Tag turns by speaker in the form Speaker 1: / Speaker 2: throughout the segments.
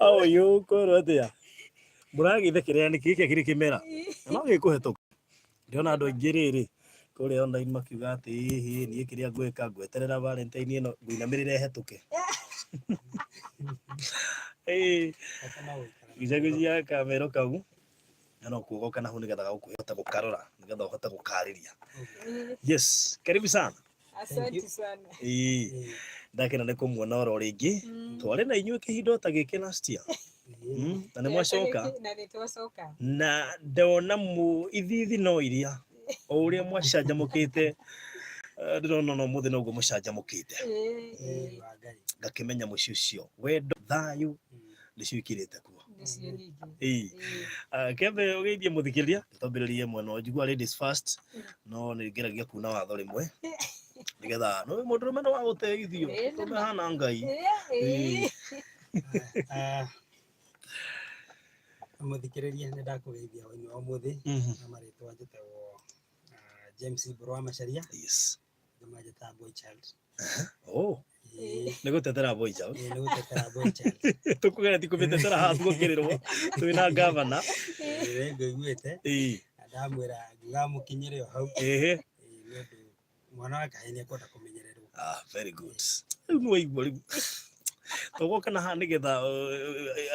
Speaker 1: Ũyũ kwĩrwo atĩa? Mũragĩthekerera nĩkĩ gĩkĩ kĩrĩ kĩmera? Na no gĩkũhetũka. Ndĩrona andũ aingĩ rĩrĩ kũrĩa online makiuga atĩ ĩhĩ niĩ kĩrĩa ngwĩka ngweterera Valentine ĩno ngũinamĩrĩra ĩhetũke. Ĩĩ gucagucia kamero kau na no kuogoka nahu nĩgetha gagũkũhota gũkarora nĩgetha ũhote gũkarĩria. Yes, karibu sana.
Speaker 2: Asante sana.
Speaker 1: Ĩĩ ndakena nĩ kũmuona oro rĩngĩ. Twarĩ na inyuĩ kĩhinda o ta gĩkĩ last year. Na nĩ mwacoka.
Speaker 2: Na nĩ twacoka.
Speaker 1: Na ndona mu ithithi no iria o ũrĩa mwacanjamũkĩte ndĩrona ona ũmũthĩ noguo mũcanjamũkĩte. Ngakĩmenya mũciĩ ũcio wendo thayũ nĩcio ikirĩte kuo.
Speaker 2: Nĩcio nyingĩ.
Speaker 1: Ĩĩ. Kembe ũgeithie mũthikĩrĩria twambĩrĩrie mwena wa njigua ladies first no nĩ ngeragia kuna watho rĩmwe nĩgetha no mũndũrũme no agũteithio
Speaker 2: Ĩĩ, nĩ ma.
Speaker 1: tũmehana Ngai. Ĩĩ.
Speaker 3: Mũthikĩrĩria nĩ ndakũgeithia hwainĩ wa ũmũthĩ na marĩtwa njĩtagwo James Mbũrũ wa Macharia. Andũ manjĩtaga Boy Child.
Speaker 1: Oh. Nĩ gũtetera boy child.
Speaker 3: Nĩ gũtetera boy child.
Speaker 1: Tũkũgeretie kũmĩtetera haha tũgũkĩrĩrwo twĩna gavana.
Speaker 3: Ĩĩ ngũiguĩte. Na ndamwĩra ngiuga mũkinyĩre o hau. Nĩ ũndũ mwana wa kahĩĩ nĩ ekwenda kũmenyererwo.
Speaker 1: Ah, very good. Rĩu nĩ waigua rĩu. Tũgoka na haha nĩgetha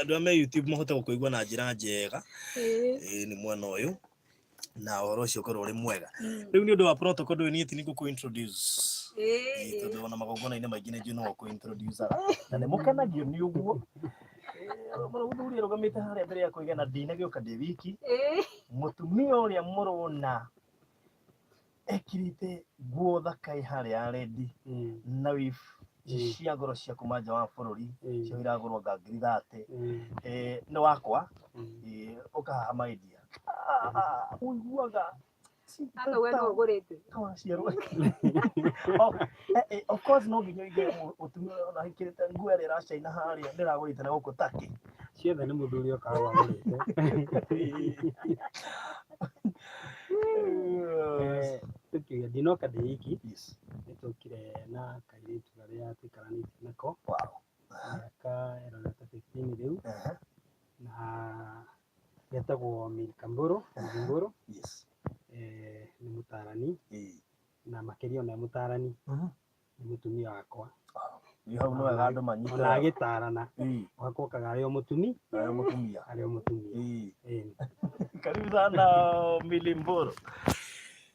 Speaker 1: andũ arĩa me YouTube mahote gũkũigua na njĩra njega. Ĩĩ nĩ mwena ũyũ. Na ũhoro ũcio ũkorwo ũrĩ mwega. Rĩu nĩ ũndũ wa protocol ndũĩ niĩ ti nĩ ngũkũ introduce. Ĩĩ, tondũ ona magongona-inĩ maingĩ nĩ njũĩ no ũkũ introduce aga. Na nĩ mũkenagio nĩ ũguo. Mũthuri arũgamĩte harĩa mbere ya kũiga na ndinagĩũka ndĩ wiki. Mũtumia ũrĩa mũrona ekĩrĩte nguo thaka ĩ harĩa ya rendi na weave cia ngoro cia kuma nja wa bũrũri cio iragũrwo anga ngiri thate nĩ wakwa. Ũka haha my dear. Ũiguaga
Speaker 2: Akauga no ũgũrĩte.
Speaker 1: Waciarwo. Oh, of course no nginya ũige mũtumia ũyũ ona ekĩrĩte nguo ĩrĩa ĩracaina harĩa ndĩragũrĩte na gũkũ Turkey.
Speaker 3: Ciothe nĩ mũthuri okaga agũrĩte. Tũkiuga ndinoka ndĩ iki. Nĩ tũkire na kairĩtu karĩa tũikaranĩtie nako. Mĩaka ĩrorete 15 rĩu. Na getagwo Milka Mbũrũ, Milly Mbũrũ. Nĩ mũtaarani na makĩria ona e mũtaarani nĩ mũtumia wakwa.
Speaker 1: Nĩ hau nĩ wega andũ manyite.
Speaker 3: Ona agĩtarana gwakwa okaga arĩ o mũtumi.
Speaker 1: Arĩ o mũtumia.
Speaker 3: Arĩ o mũtumia. Ĩĩ.
Speaker 1: Karibu sana Milly Mbũrũ.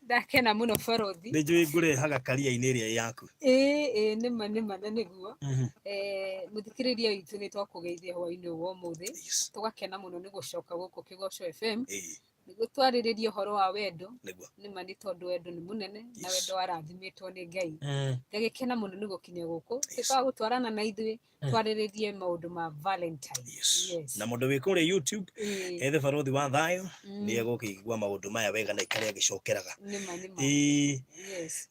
Speaker 2: Ndakena mũno barothi.
Speaker 1: Nĩ njũĩ ngũrehaga karia-inĩ ĩrĩa yaku.
Speaker 2: Ĩĩ ĩĩ nĩma nĩma na nĩguo. Mũthikĩrĩria witũ nĩ twakũgeithia hwainĩ ũyũ wa ũmũthĩ. Tũgakena mũno nĩ gũcoka gũkũ Kĩgoco FM. Nĩguo twarĩrĩrie ũhoro wa wendo. Nĩma nĩ tondũ wendo nĩ mũnene na wendo warathimĩtwo nĩ Ngai. Ngagĩkena mũno nĩ gũkinya gũkũ. Tuĩka wa gũtwarana na ithuĩ twarĩrĩrie maũndũ ma Valentine. Yes.
Speaker 1: Na mũndũ wĩ kũrĩa YouTube ethe barothi wa thayũ nĩ egũkĩigua maũndũ maya wega na ikare agĩcokeraga.
Speaker 2: Nĩma nĩma.
Speaker 1: Ĩĩ.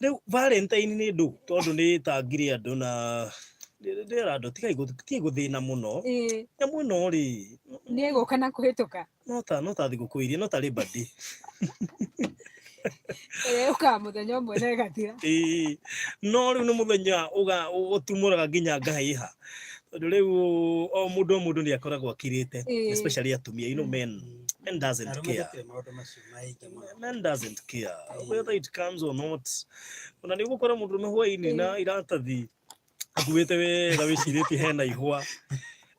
Speaker 1: Rĩu Valentine nĩ ndũ tondũ nĩ ĩtangire andũ na ndĩra andũ tigai gũthĩna mũno. Nyamũ ĩno rĩ
Speaker 2: nĩ ĩgũka na kũhĩtũka.
Speaker 1: No ta no ta thigũkũ iria no ta Labor Day.
Speaker 2: Ĩrĩa yũkaga mũthenya ũmwe na ĩgathira.
Speaker 1: Ĩĩ, no rĩu nĩ mũthenya ũtumũraga nginya ngahĩha tondũ rĩu o mũndũ o mũndũ nĩ akoragwo akirĩte especially atumia, you know, men doesn't
Speaker 3: Arũme
Speaker 1: care.
Speaker 3: tũtirĩ maũndũ macio maingĩ mũno.
Speaker 1: Men doesn't care whether it comes or not. Ona nĩ ũgũkora mũndũrũme hwainĩ na iratathi akuĩte wega wĩcirĩtie hena ihũa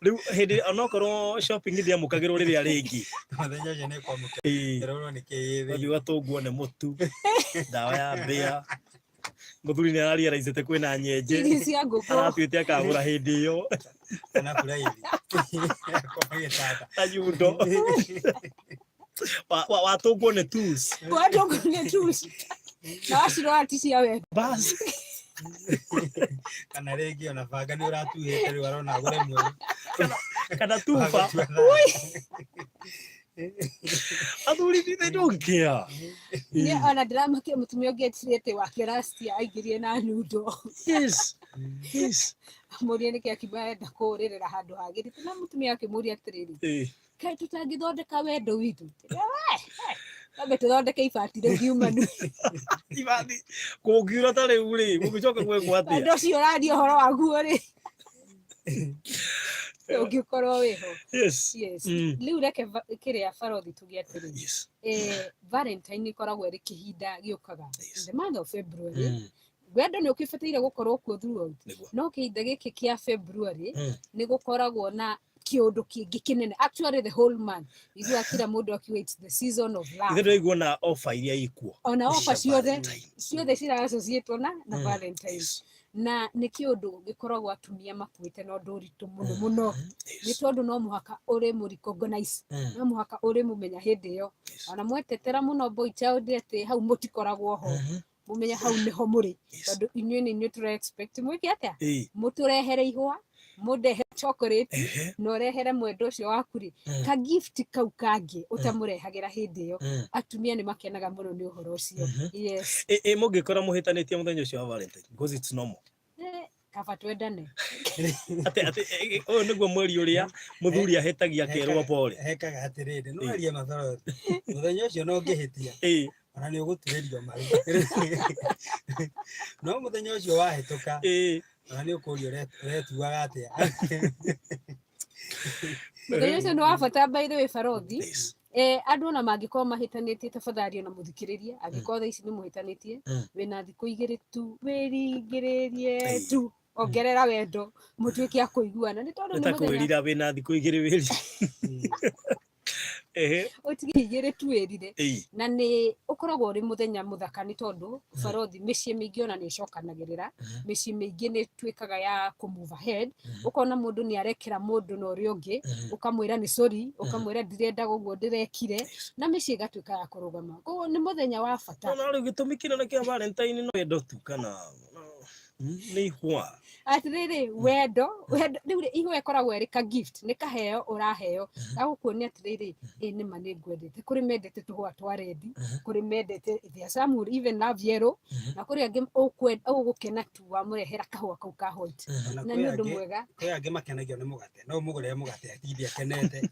Speaker 1: rĩu hĩndĩ onokorwo shopping ndĩamũkagĩrwo rĩrĩa rĩngĩ.
Speaker 3: Mũthenya ũcio nĩ kwamũkĩra. Ĩrorwo nĩ kĩ gĩ
Speaker 1: Ũthiĩ ũgatũngwo nĩ mũtu, ndawa ya mbĩa, mũthuri nĩ ararealize kwĩna nyenje.
Speaker 2: Irio cia ngũkũ.
Speaker 1: Aratuĩte akagũra hĩndĩ ĩyo.
Speaker 3: Kana buraithi. Akoma gĩtanda.
Speaker 1: Na nyundo. Watũngwo nĩ tools.
Speaker 2: Watũngwo nĩ tools. Na wacirora ti cia wendo.
Speaker 1: Bas.
Speaker 3: Kana rĩngĩ ona banga nĩ ũratuhĩte rĩu arona agũre mwerũ.
Speaker 1: Kana tuba. Athuri they don't care.
Speaker 2: Niĩ ona ndĩramakire mũtumia ũngĩ etirie atĩ wake last year aingĩrire na nyundo.
Speaker 1: Yes. Yes.
Speaker 2: Amũria nĩkĩ akiuga arenda kũũrĩrĩra handũ hagĩrĩte na mũtumia akĩmũria atĩrĩrĩ. Kaĩ tũtangĩthondeka wendo witũ? Twambe tũthondeke ibati rĩu riumanu.
Speaker 1: Ibati kũngiura ta rĩu rĩ, gũgĩcoka gwekwo atĩa?
Speaker 2: Wendo ũcio ũraria ũhoro waguo rĩ. Ũngĩkorwo wĩho.
Speaker 1: Yes.
Speaker 2: Yes. Rĩu reke kĩrĩa barothi tuge atĩrĩ. Valentine ĩkoragwo ĩrĩ kĩhinda gĩũkaga in the month of February. Wendo nĩ ũkĩbataire gũkorwo kuo throughout. No kĩhinda gĩkĩ kĩa February nĩ gũkoragwo na kĩũndũ kĩngĩ kĩnene, actually the whole month iguaga kila mũndũ akiuga it's the season of love.
Speaker 1: Ithe ndĩraigua na offer iria ikuo.
Speaker 2: Ona offer ciothe
Speaker 1: Valentine.
Speaker 2: Ciothe cira associate na Valentine. Na nĩ kĩũndũ gĩkoragwo atumia makuĩte na ũndũ ũritũ mũno mũno, nĩ tondũ no mũhaka ũrĩ mũ recognize, no mũhaka ũrĩ mũmenya hĩndĩ ĩyo. Ona mwetetera mũno boy child atĩ hau mũtikoragwo ho, mũmenye hau nĩho mũrĩ, tondũ inyuĩ nĩ inyuĩ tũra expect mwĩke atĩa? Mũtũrehere ihũa, mũndehe chocolate, na ũrehere mwendwa ũcio waku rĩ ka gift kau kangĩ ũtamũrehagĩra hĩndĩ ĩyo. Atumia nĩ makenaga mũno nĩ ũhoro ũcio. Yes.
Speaker 1: Ĩ mũngĩkora mũhĩtanĩtie mũthenya ũcio wa Valentine, because it's normal?
Speaker 2: Kaba twendane.
Speaker 1: Atĩ ũyũ nĩguo mweri ũrĩa mũthuri ahĩtagia akerwo pole.
Speaker 3: Hekaga atĩrĩrĩ, no arie mathoro mũthenya ũcio no ngĩhĩtia, ona nĩ ũgũturĩrio maru, no mũthenya ũcio wahĩtũka, ona nĩ ũkũria ũretuaga atĩa.
Speaker 2: Mũthenya ũcio nĩ wa bata, by the way, barothi. Andũ ona mangĩkorwo mahĩtanĩtie, tafadhali ona mũthikĩrĩrie, angĩkorwo thaa ici nĩ mũhĩtanĩtie, wĩna thikũ 2 tu, wĩringĩrĩrie tu, ongerera wendo, mũtuĩke a kũiguana, nĩ tondũ
Speaker 1: nĩ
Speaker 2: nĩ
Speaker 1: ta
Speaker 2: mũthenya
Speaker 1: kwĩrira wĩna thikũ 2 wĩri. Ehe.
Speaker 2: Ũtige 2 tu wĩrire. Na nĩ ũkoragwo ũrĩ mũthenya mũthaka, nĩ tondũ barothi, mĩciĩ mĩingĩ ona nĩ ĩcokanagĩrĩra, mĩciĩ mĩingĩ nĩ ĩtuĩkaga ya kũ move ahead. Ũkona mũndũ nĩ arekera mũndũ na ũrĩa ũngĩ, ũkamwĩra nĩ sorry, ũkamwĩra ndirendaga ũguo ndĩrekire, na mĩciĩ ĩgatuĩka ya kũrũgama. Koguo nĩ mũthenya wa bata.
Speaker 1: No rĩu gĩtũmi kĩnene kĩa Valentine no wendo tu kana nĩ ihũa?
Speaker 2: Atĩrĩrĩ, wendo, wendo rĩu rĩ, ihũa ĩkoragwo ĩrĩ ka gift, nĩ kaheo ũraheo gagũkuonia atĩrĩrĩ, ĩ nĩma nĩ ngwendete. Kũrĩ mendete tũhũa twa red, kũrĩ mendete, there are some who even love yellow, na kũrĩ angĩ ũgũkena tu wamũrehera kahũa kau ka white.
Speaker 3: Ona
Speaker 2: Na
Speaker 3: kwĩ
Speaker 2: nĩ ũndũ mwega.
Speaker 3: Kwĩ angĩ makenagio nĩ mũgate, no ũmũgũrĩre mũgate atinde akenete.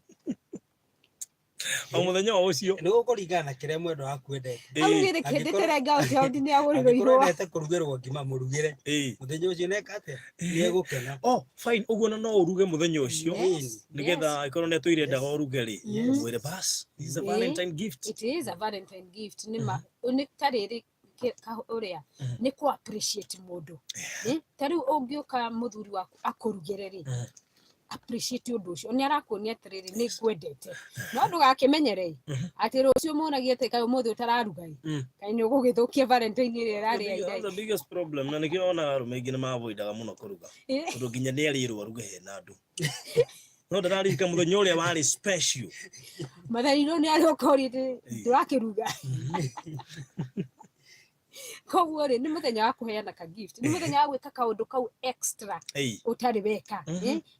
Speaker 1: O mũthenya o ũcio.
Speaker 3: Nĩ gũkũringana na kĩrĩa mwendwa waku endete.
Speaker 2: Hau niĩ
Speaker 3: Angĩkorwo-
Speaker 2: kĩndĩtĩre ngao cia nĩ agũrĩrwo
Speaker 3: Angĩkorwo
Speaker 2: ihũa.
Speaker 3: endete kũrugĩrwo ngima, mũrugĩre. Mũthenya ũcio neka atĩa? Nĩ egũkena.
Speaker 1: Oh, fine, ũguo na no ũruge mũthenya ũcio, nĩgetha ĩkorwo nĩ atũire endaga ũruge rĩ, ũmwĩre bas, this is a Valentine gift.
Speaker 2: It is a Valentine gift. Nĩ ma nĩ ta rĩrĩ ũrĩa nĩ kũ appreciate mũndũ. Ta rĩu ũngĩũka mũthuri waku akũrugĩre rĩ, appreciate ũndũ ũcio, nĩ arakuonia atĩrĩrĩ, nĩ ngwendete. No ndũgakĩmenyere atĩ rũciũ mũragie atĩ kaĩ ũmũthĩ ũtararuga ĩ, kaĩ nĩ ũgũgĩthũkia Valentine ĩrĩa ĩrarĩ ya
Speaker 1: That's
Speaker 2: ira.
Speaker 1: the biggest problem, na nĩkĩo wonaga arũme aingĩ nĩ mavoidaga mũno kũruga, tondũ nginya nĩ arĩrwo aruge hena andũ, no ndararirika mũthenya ũrĩa warĩ special.
Speaker 2: Matharirwo nĩ arĩa ũkorire ndũrakĩruga. Koguo rĩ, nĩ mũthenya wa kũheana ka gift, nĩ mũthenya wa gwĩka kaũndũ kau extra ũtarĩ weka.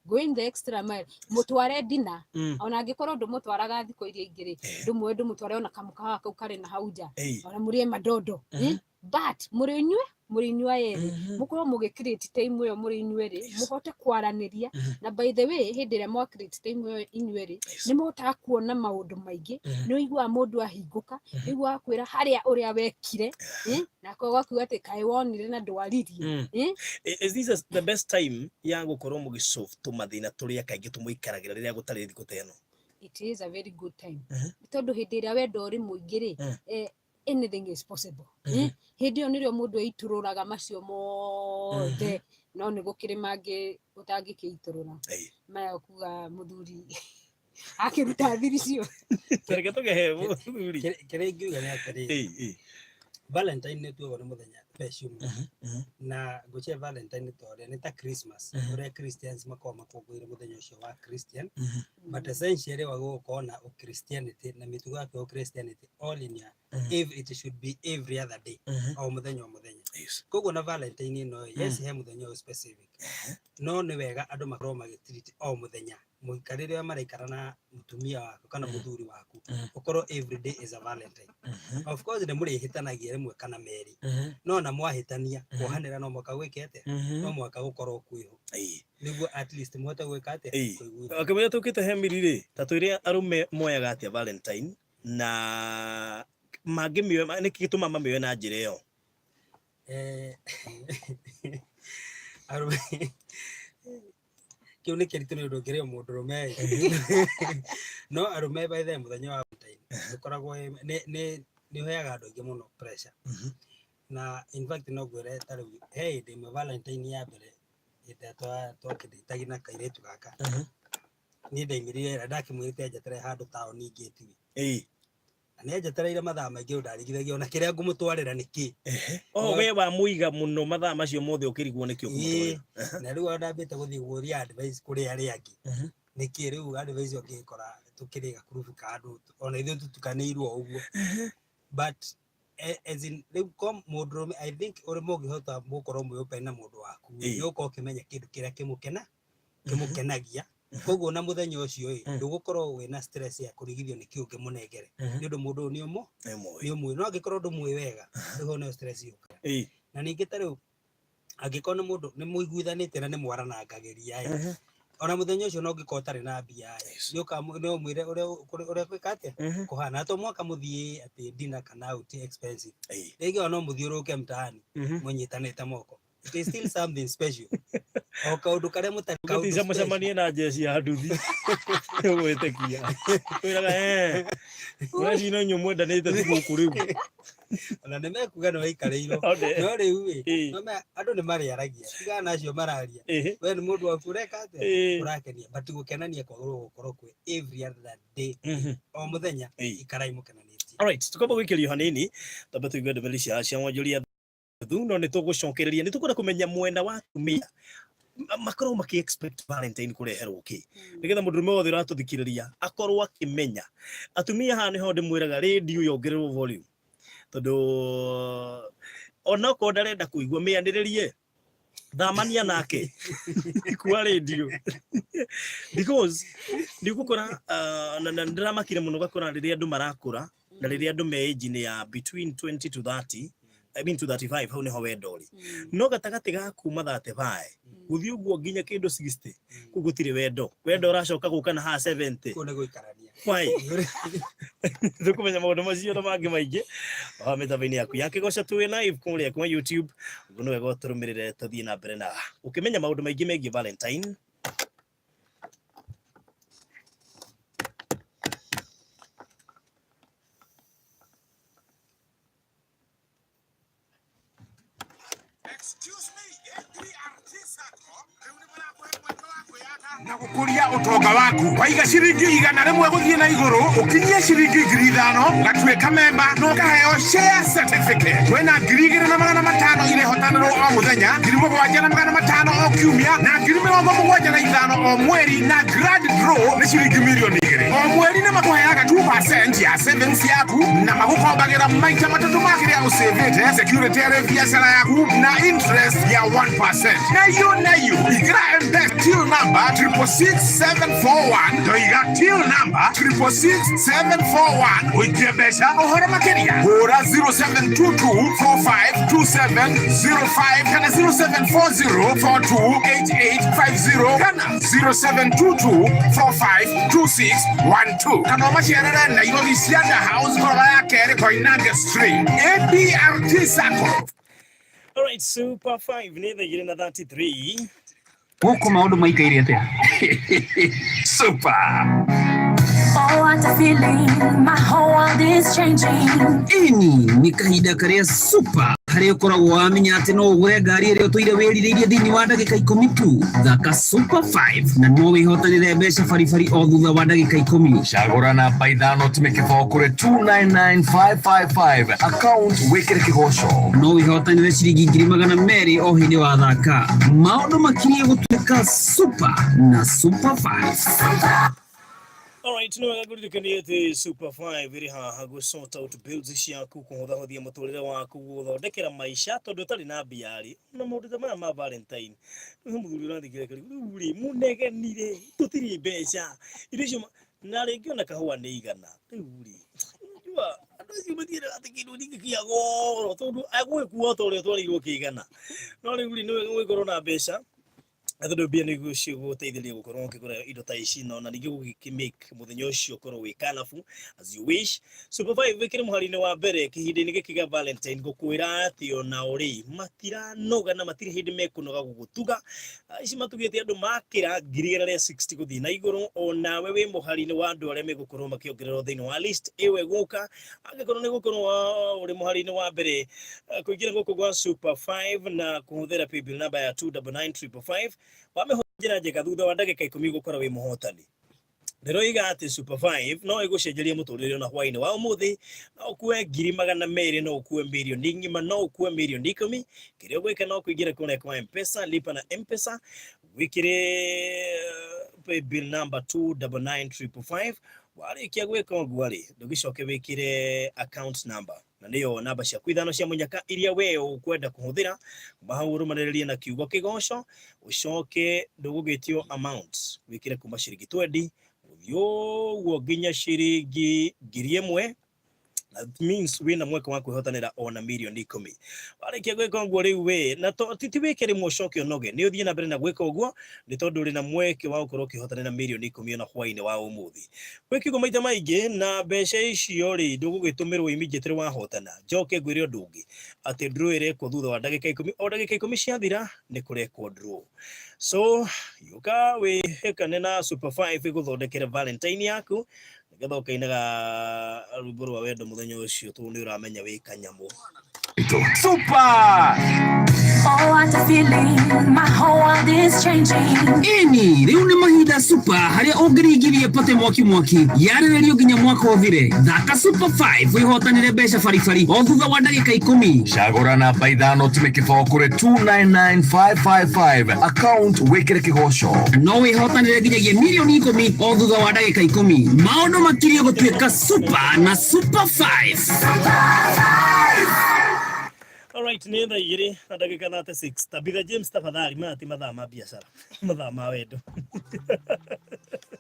Speaker 2: Going the extra mile, mũtware dinner. Ona angĩkorwo ndũmũtwaraga thikũ iria ingĩ rĩ, ndũmwe ndũmũtware ona kamũkawa kau karĩ na hau nja, ona mũrĩe madondo. But mũrĩ inyuĩ, mũrĩ inyuĩ erĩ, mũkorwo mũgĩ create time ĩyo mũrĩ inyuĩ erĩ, mũhote kwaranĩria. Na by the way, hĩndĩ ĩrĩa mwa create time ĩyo inyuĩ erĩ, nĩ mũhotaga kuona maũndũ maingĩ. Nĩ ũiguaga mũndũ ahingũka, nĩ ũiguaga kwĩra harĩa ũrĩa wekire, na ũgakiuga atĩ kaĩ wonire na ndwaririe.
Speaker 1: Is this the best time ya gũkorwo mũgĩsolve tũmathĩna tũrĩa kaingĩ tũmũikaragĩra rĩrĩa gũtarĩ thikũ ta ĩno?
Speaker 2: It is a very good time, nĩ tondũ hĩndĩ ĩrĩa wendo ũrĩ mũingĩ rĩ, anything is possible. Hĩndĩ ĩyo nĩrĩo mũndũ eitũrũraga macio mothe, no nĩ gũkĩrĩ mangĩ ũtangĩkĩitũrũra, maya kuga mũthuri akĩruta thiri cio.
Speaker 1: Reke tũgehe mũthuri.
Speaker 3: Kĩrĩa ingiuga nĩ atĩrĩrĩ, Valentine nĩ tuogo nĩ mũthenya special mũno, na ngwĩciria Valentine ta ũrĩa nĩ ta Christmas, ũrĩa Christians makoragwo makũngũĩire mũthenya ũcio wa Christian, but essentially wagĩrĩirwo gũkorwo na Christianity na mĩtugo yake ya Christianity all in your it should be every other day, o mũthenya o mũthenya. Koguo na Valentine ĩno, yes, he mũthenya ũyũ specific, no nĩ wega andũ makorwo magĩtreat o mũthenya mũikarĩre ũrĩa maraikara na mũtumia waku kana mũthuri waku, ũkorwo every day is a Valentine. Of course nĩ mũrĩhĩtanagia rĩmwe kana merĩ, no na mwahĩtania, kuohanĩra no mũhaka gwĩke atĩa? No mũhaka gũkorwo kwĩho, nĩguo at least mũhote gwĩka atĩa? Kũiguithania.
Speaker 1: Akĩmenya tũkĩte he miri rĩ, ta twĩre arũme moyaga atĩa Valentine, na mangĩmĩoya nĩkĩ gĩtũma mamĩoe na njĩra ĩyo?
Speaker 3: Arũme Kĩu nĩ kĩritũ nĩ ũndũ ũngĩrĩo mũndũrũme ĩ. No arũme by the way mũthenya wa Valentine ndũkoragwo nĩ ũheaga andũ aingĩ mũno pressure. Na in fact no ngwĩre ta rĩu he hĩndĩ ĩmwe Valentine ya mbere hĩndĩ ĩrĩa twakĩndĩtagia na kairĩtu gaka, niĩ ndaimĩrire na ndakĩmwĩrĩte njeterere handũ taũni ngĩti. Na nĩ anjetereire mathaa maingĩ ũndũ ndarigithagia ona kĩrĩa ngũmũtwarĩra nĩ kĩ.
Speaker 1: Oh, we wamũiga mũno mathaa macio mothe ũkĩrigwo nĩkĩ ũkũmũtwarĩra.
Speaker 3: Na rĩu ona ndambĩte gũthiĩ kũria advice kũrĩ arĩa angĩ. Nĩkĩ rĩu advice ũngĩkora tũkĩrĩ gakurubu ka andũ ona ithuĩ tũtukanĩirwo ũguo. But as in rĩu ko mũndũrũme, I think ũrĩ mũngĩhota gũkorwo mwĩ open na mũndũ waku, nĩ ũgũkorwo ũkĩmenya kĩndũ kĩrĩa kĩmũkenagia. Koguo na mũthenya ũcio ĩ, ndũgũkorwo wĩna stress ya kũrigithio nĩ kĩ ũngĩmũnengere, nĩ ũndũ mũndũ ũyũ nĩ ũmũ nĩ ũmũĩ. No angĩkorwo ndũmũĩ wega, rĩu hau nĩho stress yũkaga. Na ningĩ ta rĩu angĩkorwo nĩ mũndũ nĩ mũiguithanĩtie na nĩ mwaranangagĩria ĩ, ona mũthenya ũcio no ũngĩkorwo ũtarĩ na mbia ĩ, nĩ ũmwĩre ũrĩa gwĩka atĩa kũhana. To mũhaka mũthiĩ atĩ dinner kana out expensive, rĩngĩ ona no mũthiũrũrũke mtaani mũnyitanĩte moko. It is still something special, o kaũndũ karĩa mũtarĩ kaũndũ
Speaker 1: Ũgĩtica
Speaker 3: special.
Speaker 1: Mũcemanie na njeci ya nduthi ũgwĩtĩkia kwĩraga ũreci no inyuĩ mwendanĩte tu gũkũ rĩu.
Speaker 3: Ona nĩ mekuga nĩ waikarĩirwo. No rĩu ĩ, no andũ nĩ marĩaragia, tigana na acio mararia. We nĩ mũndũ waku ũreka atĩa, ũrakenia, but gũkenania kwagĩrĩirwo gũkorwo kwĩ every other day, o mũthenya ikarai mũkenanĩtie.
Speaker 1: Alright, tukwamba gwĩkĩrio hanini twambe tũigue ndũmĩrĩri cia wonjoria thu, no nĩ tũgũcokereria, nĩ tũkwenda kũmenya mwena wa atumia makoragwo maki expect Valentine kũreherwo kĩ, nĩgetha mũndũrũme wothe ũratũthikĩrĩria akorwo akĩmenya. Atumia haha nĩho ndĩmwĩraga radio yongererwo volume, tondũ onokorwo ndarenda kũigua, mĩanĩrĩrie, thamania nake kwa radio, because nĩ ũgũkora na ndĩramakire mũno gakora rĩrĩa andũ marakũra na rĩrĩa andũ me age ya between 20 to 30, I mean to 35, hau nĩho wendo ũrĩ. No gatagatĩ ga kuma 35 gũthiĩ ũguo nginya kĩndũ 60, kũu gũtirĩ wendo. Wendo ũracoka gũka na haha 70.
Speaker 3: Kũu nĩ gũikarania.
Speaker 1: Why? Tũkũmenya maũndũ macio na mangĩ maingĩ o mĩtambo-inĩ yaku ya Kĩgoco twĩ live kũrĩa kwa YouTube. Ũguo nĩ wega ũtũrũmĩrĩre tũthiĩ na mbere na ũkĩmenya maũndũ maingĩ megiĩ Valentine.
Speaker 4: Excuse me, APRT Sacco rĩu nĩ marakũhe mweke wa kwĩyaka na gũkũria ũtonga waku. Waiga ciringi 100 gũthiĩ na igũrũ ũkinyie ciringi 5,000, ũgatuĩka memba na ũkaheo share certificate. Kwĩna 2,500 irehotanĩrwo o mũthenya, 7,500 o kiumia na 75,000 o mweri, na grand draw nĩ ciringi mirioni 2 o mweri. Nĩ makũheaga 2% ya savings yaku na magũkombagĩra maita matatũ ma kĩrĩa ũcĩvĩte, security arĩ biacara yaku na interest ya 1%. Nayo nayo ingĩra M-Pesa till number 666741. Ndoiga till number 666741 ũikie mbeca. Ũhoro makĩria hũra 0722452705 kana 0740428850 kana 0722452612, kana ũmacerere Nairobi Cianda House, ngoroba ya kerĩ, Koinange Street. APRT Sacco.
Speaker 1: Alright, Super 5 nĩ thaa 2:33.
Speaker 5: Gũkũ maũndũ maikaire atĩa?
Speaker 4: Super.
Speaker 6: Oh, what a feeling. My whole world is changing.
Speaker 5: Ĩni nĩ kahinda karĩa super harĩa ũkoragwo wamenya atĩ no ũgũre ngari ĩrĩa ũtũire wĩrirĩirie thĩinĩ wa ndagĩka 10 tu. Thaka Super 5 na no wĩhotanĩre mbeca baribari o thutha wa ndagĩka 10.
Speaker 7: Cagũra namba 5 tume kĩbao kũrĩ 299555, account wĩkĩre Kĩgoco.
Speaker 5: No wĩhotanĩre ciringi 200,000 o hĩndĩ wathaka. Maũndũ makirie gũtuĩka super na Super 5.
Speaker 1: Alright, nĩ wega ngũririkanie atĩ Super 5 ĩrĩ haha gũ sort out bills ciaku, kũhũthahũthia mũtũrĩre waku, gũgũthondekera maica, tondũ ũtarĩ na mbia rĩ, na maũndũ ta maya ma Valentine, rĩu mũthuri ũrathikĩrĩria rĩu rĩ, mũnegenire tũtirĩ mbeca irio icio na rĩngĩ ona kahũa nĩ 100 rĩu rĩ, unajua andũ acio matiendaga atĩ kĩndũ ningĩ kĩa goro, tondũ agũgĩkua o ta ũrĩa twarĩirwo kĩigana. No rĩu rĩ, nĩ wega gũgĩkorwo na mbeca. Na tondũ mbia nĩguo cigũgũteithĩrĩria gũkorwo ũkĩgũra indo ta ici na ona ningĩ gũgĩkĩ-make mũthenya ũcio ũkorwo wĩ colourful as you wish. Super 5 ĩkĩrĩ mũhari-inĩ wa mbere kĩhinda-inĩ gĩkĩ gĩa Valentine gũkwĩra atĩ onao rĩ matiranoga na matirĩ hĩndĩ mekũnoga gũgũtuga. Ici matugĩte andũ makĩra 160,000 gũthiĩ na igũrũ, onawe wĩ mũhari-inĩ wa andũ arĩa megũkorwo makĩongererwo thĩinĩ wa list ĩyo ĩgũka angĩkorwo nĩ gũkorwo ũrĩ mũhari-inĩ wa mbere kũingĩra gũkũ gwa Super 5 na kũhũthĩra paybill number ya 299555 wamĩhũthĩra njĩra njega thutha wa ndagĩka ikũmi gũkorwo wĩ mũhotani. Ndĩroiga atĩ Super 5 no ĩgũcenjerie mũtũrĩre ona hwainĩ wa ũmũthĩ, no ũkue 200,000, no ũkue mirioni ng'ima, no ũkue mirioni 10. Kĩrĩa ũgwĩka no kũingĩra kũrĩa kwa M-Pesa, lipa na M-Pesa, wĩkĩre paybill number 299555. Warĩkia gwĩka ũguo rĩ, ndũgĩcoke wĩkĩre account number, na nĩyo namba ciaku ithano cia mũnyaka iria we ũkwenda kũhũthĩra. Kuma hau ũrũmanĩrĩrie na kiugo kĩgoco, ũcoke ndũgũgĩtio amount, wĩkĩre kuma ciringi 20 gũthiĩ ũguo nginya ciringi 1000. That means wĩna mweke wa kwĩhotanĩra ona mirioni 10. Warĩkia gwĩka ũguo rĩu wĩ na to ti wĩke rĩmwe ũcoke ũnoge, nĩ ũthiĩ na mbere na gwĩka ũguo nĩ tondũ ũrĩ na mweke wa gũkorwo ũkĩhotanĩra mirioni 10 ona hwainĩ wa ũmũthĩ. Gwĩka ũguo maita maingĩ na mbeca icio rĩ ndũgũgĩtũmĩrwo immediately wahotana. Njoke ngwĩre ũndũ ũngĩ atĩ draw ĩrekwo thutha wa ndagĩka 10, o ndagĩka 10 ciathira nĩ kũrekwo draw. So yũka wĩhĩkane na Super 5 ĩgũthondekere Valentine yaku nĩgetha ũkainaga rwĩmbo rwa wendo mũthenya ũcio tondũ nĩ ũramenya wĩ kanyamũ.
Speaker 7: Super!
Speaker 6: Oh, what a feeling. My whole world is changing.
Speaker 5: Ĩni rĩu nĩ mahinda super harĩa ũngĩringithia pate mwaki mwaki yarĩrĩrio nginya mwaka ũthire. Thaka Super 5 wĩhotanĩre mbeca baribari o thutha wa ndagĩka 10.
Speaker 7: Cagũra namba ithano tume kĩbaũ kũrĩ 299555 account wĩkĩre kĩgoco.
Speaker 5: No wĩhotanĩre nginyagia mirioni 10 o thutha wa ndagĩka 10. Maũndũ makirie gũtuĩka super na Super 5.
Speaker 1: Alright, nĩ thaa igĩrĩ na ndagĩka 36. Tabitha James, tafadhali, maya ti mathaa ma biacara, mathaa ma wendo.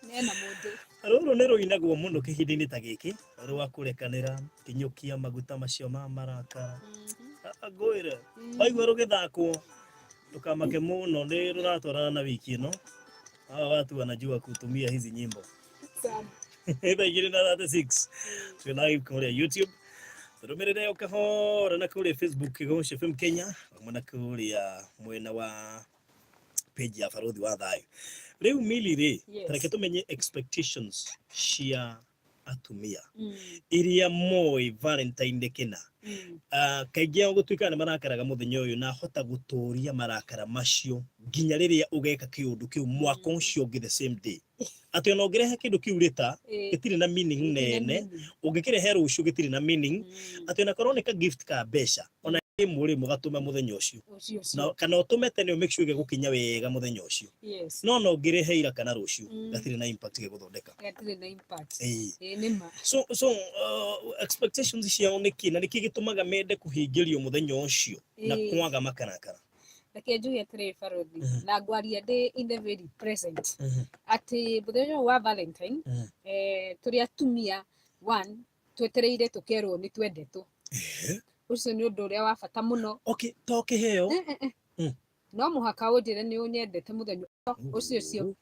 Speaker 2: Nena mũndũ.
Speaker 1: Rũrũ nĩ rũinagwo mũno kĩhinda-inĩ ta gĩkĩ rwa kũrekanĩra, kinyũkia maguta macio ma marakara. Ngwĩre, waigua rũgĩthakwo ndũkamake mũno, nĩ rũratwarana na wiki ĩno. Hawa watu wanajua kutumia hizi nyimbo.
Speaker 2: Sana.
Speaker 1: Thaa igĩrĩ na 36 twĩ live kũrĩa YouTube, tũrũmĩrĩre o kahora na kũrĩa Facebook Kĩgoco FM Kenya, hamwe na kũrĩa mwena wa page ya Barothi wa Thayũ. Rĩu Mili rĩ, tareke tũmenye expectations cia atumia iria moĩ Valentine nĩ kĩna. Kaingĩ ao gũtuĩkaga nĩ marakaraga mũthenya ũyũ, na hota gũtũria marakara macio nginya rĩrĩa ũgeka kĩũndũ kĩu mwaka ũcio ũngĩ the same day, atĩ ona ũngĩrehe kĩndũ kĩu rĩta gĩtirĩ na meaning nene, ũngĩkĩrehe rũciũ gĩtirĩ na meaning, atĩ ona korwo nĩ ka gift ka mbeca ona ĩmwe rĩ, mũgatũma mũthenya ũcio.
Speaker 2: Ũcio ũcio.
Speaker 1: Na kana ũtũme tene, make sure gĩgũkinya wega mũthenya ũcio. No ona ũngĩrehe ira kana rũciũ, gatirĩ na impact gĩgũthondeka.
Speaker 2: Gatirĩ na impact.
Speaker 1: Ĩĩ.
Speaker 2: Ĩĩ nĩ ma.
Speaker 1: So expectations ciao nĩ kĩ, na nĩkĩ gĩtũmaga mende kũhingĩrio mũthenya ũcio na kwaga makarakara?
Speaker 2: Reke njuge atĩrĩrĩ barothi, na ngwaria ndĩ in the very present, atĩ mũthenya ũyũ wa Valentine, tũrĩ atumia, one, twetereire tũkerwo nĩ twendetwo. Ũcio nĩ ũndũ ũrĩa wa bata mũno.
Speaker 1: Okay, to kĩheo?
Speaker 2: Eh, eh, eh. No mũhaka ũnjĩre nĩ ũnyendete mũthenya ũcio ũcio.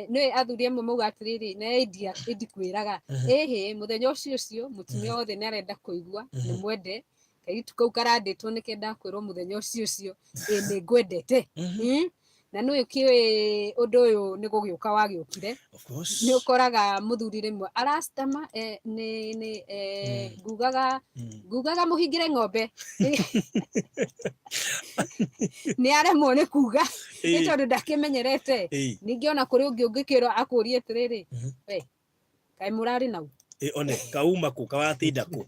Speaker 2: Nĩ athuri amwe mauga atĩrĩrĩ, na endia ĩndikwĩraga ĩhĩ mũthenya ũcio ũcio. Mũtumia wothe nĩ arenda kũigua nĩ mwende. Kairĩtu kau karandĩtwo nĩ kendaga kwĩrwo mũthenya ũcio ũcio, ĩ nĩ ngwendete. Na nĩ ũkĩũĩ ũndũ ũyũ nĩ gũgĩũka wagĩũkire.
Speaker 1: Of course.
Speaker 2: Nĩ ũkoraga mũthuri rĩmwe aracitama, nĩ ngugaga ngugaga mũhingĩre ng'ombe, nĩ aremwo nĩ kuga nĩ tondũ ndakĩmenyerete. Ningĩ ona kũrĩ ũngĩ ũngĩkĩrwo akũrie atĩrĩrĩ, we kaĩ mũrarĩ nau?
Speaker 1: Ĩ, one kauma kũ, kawatinda kũ?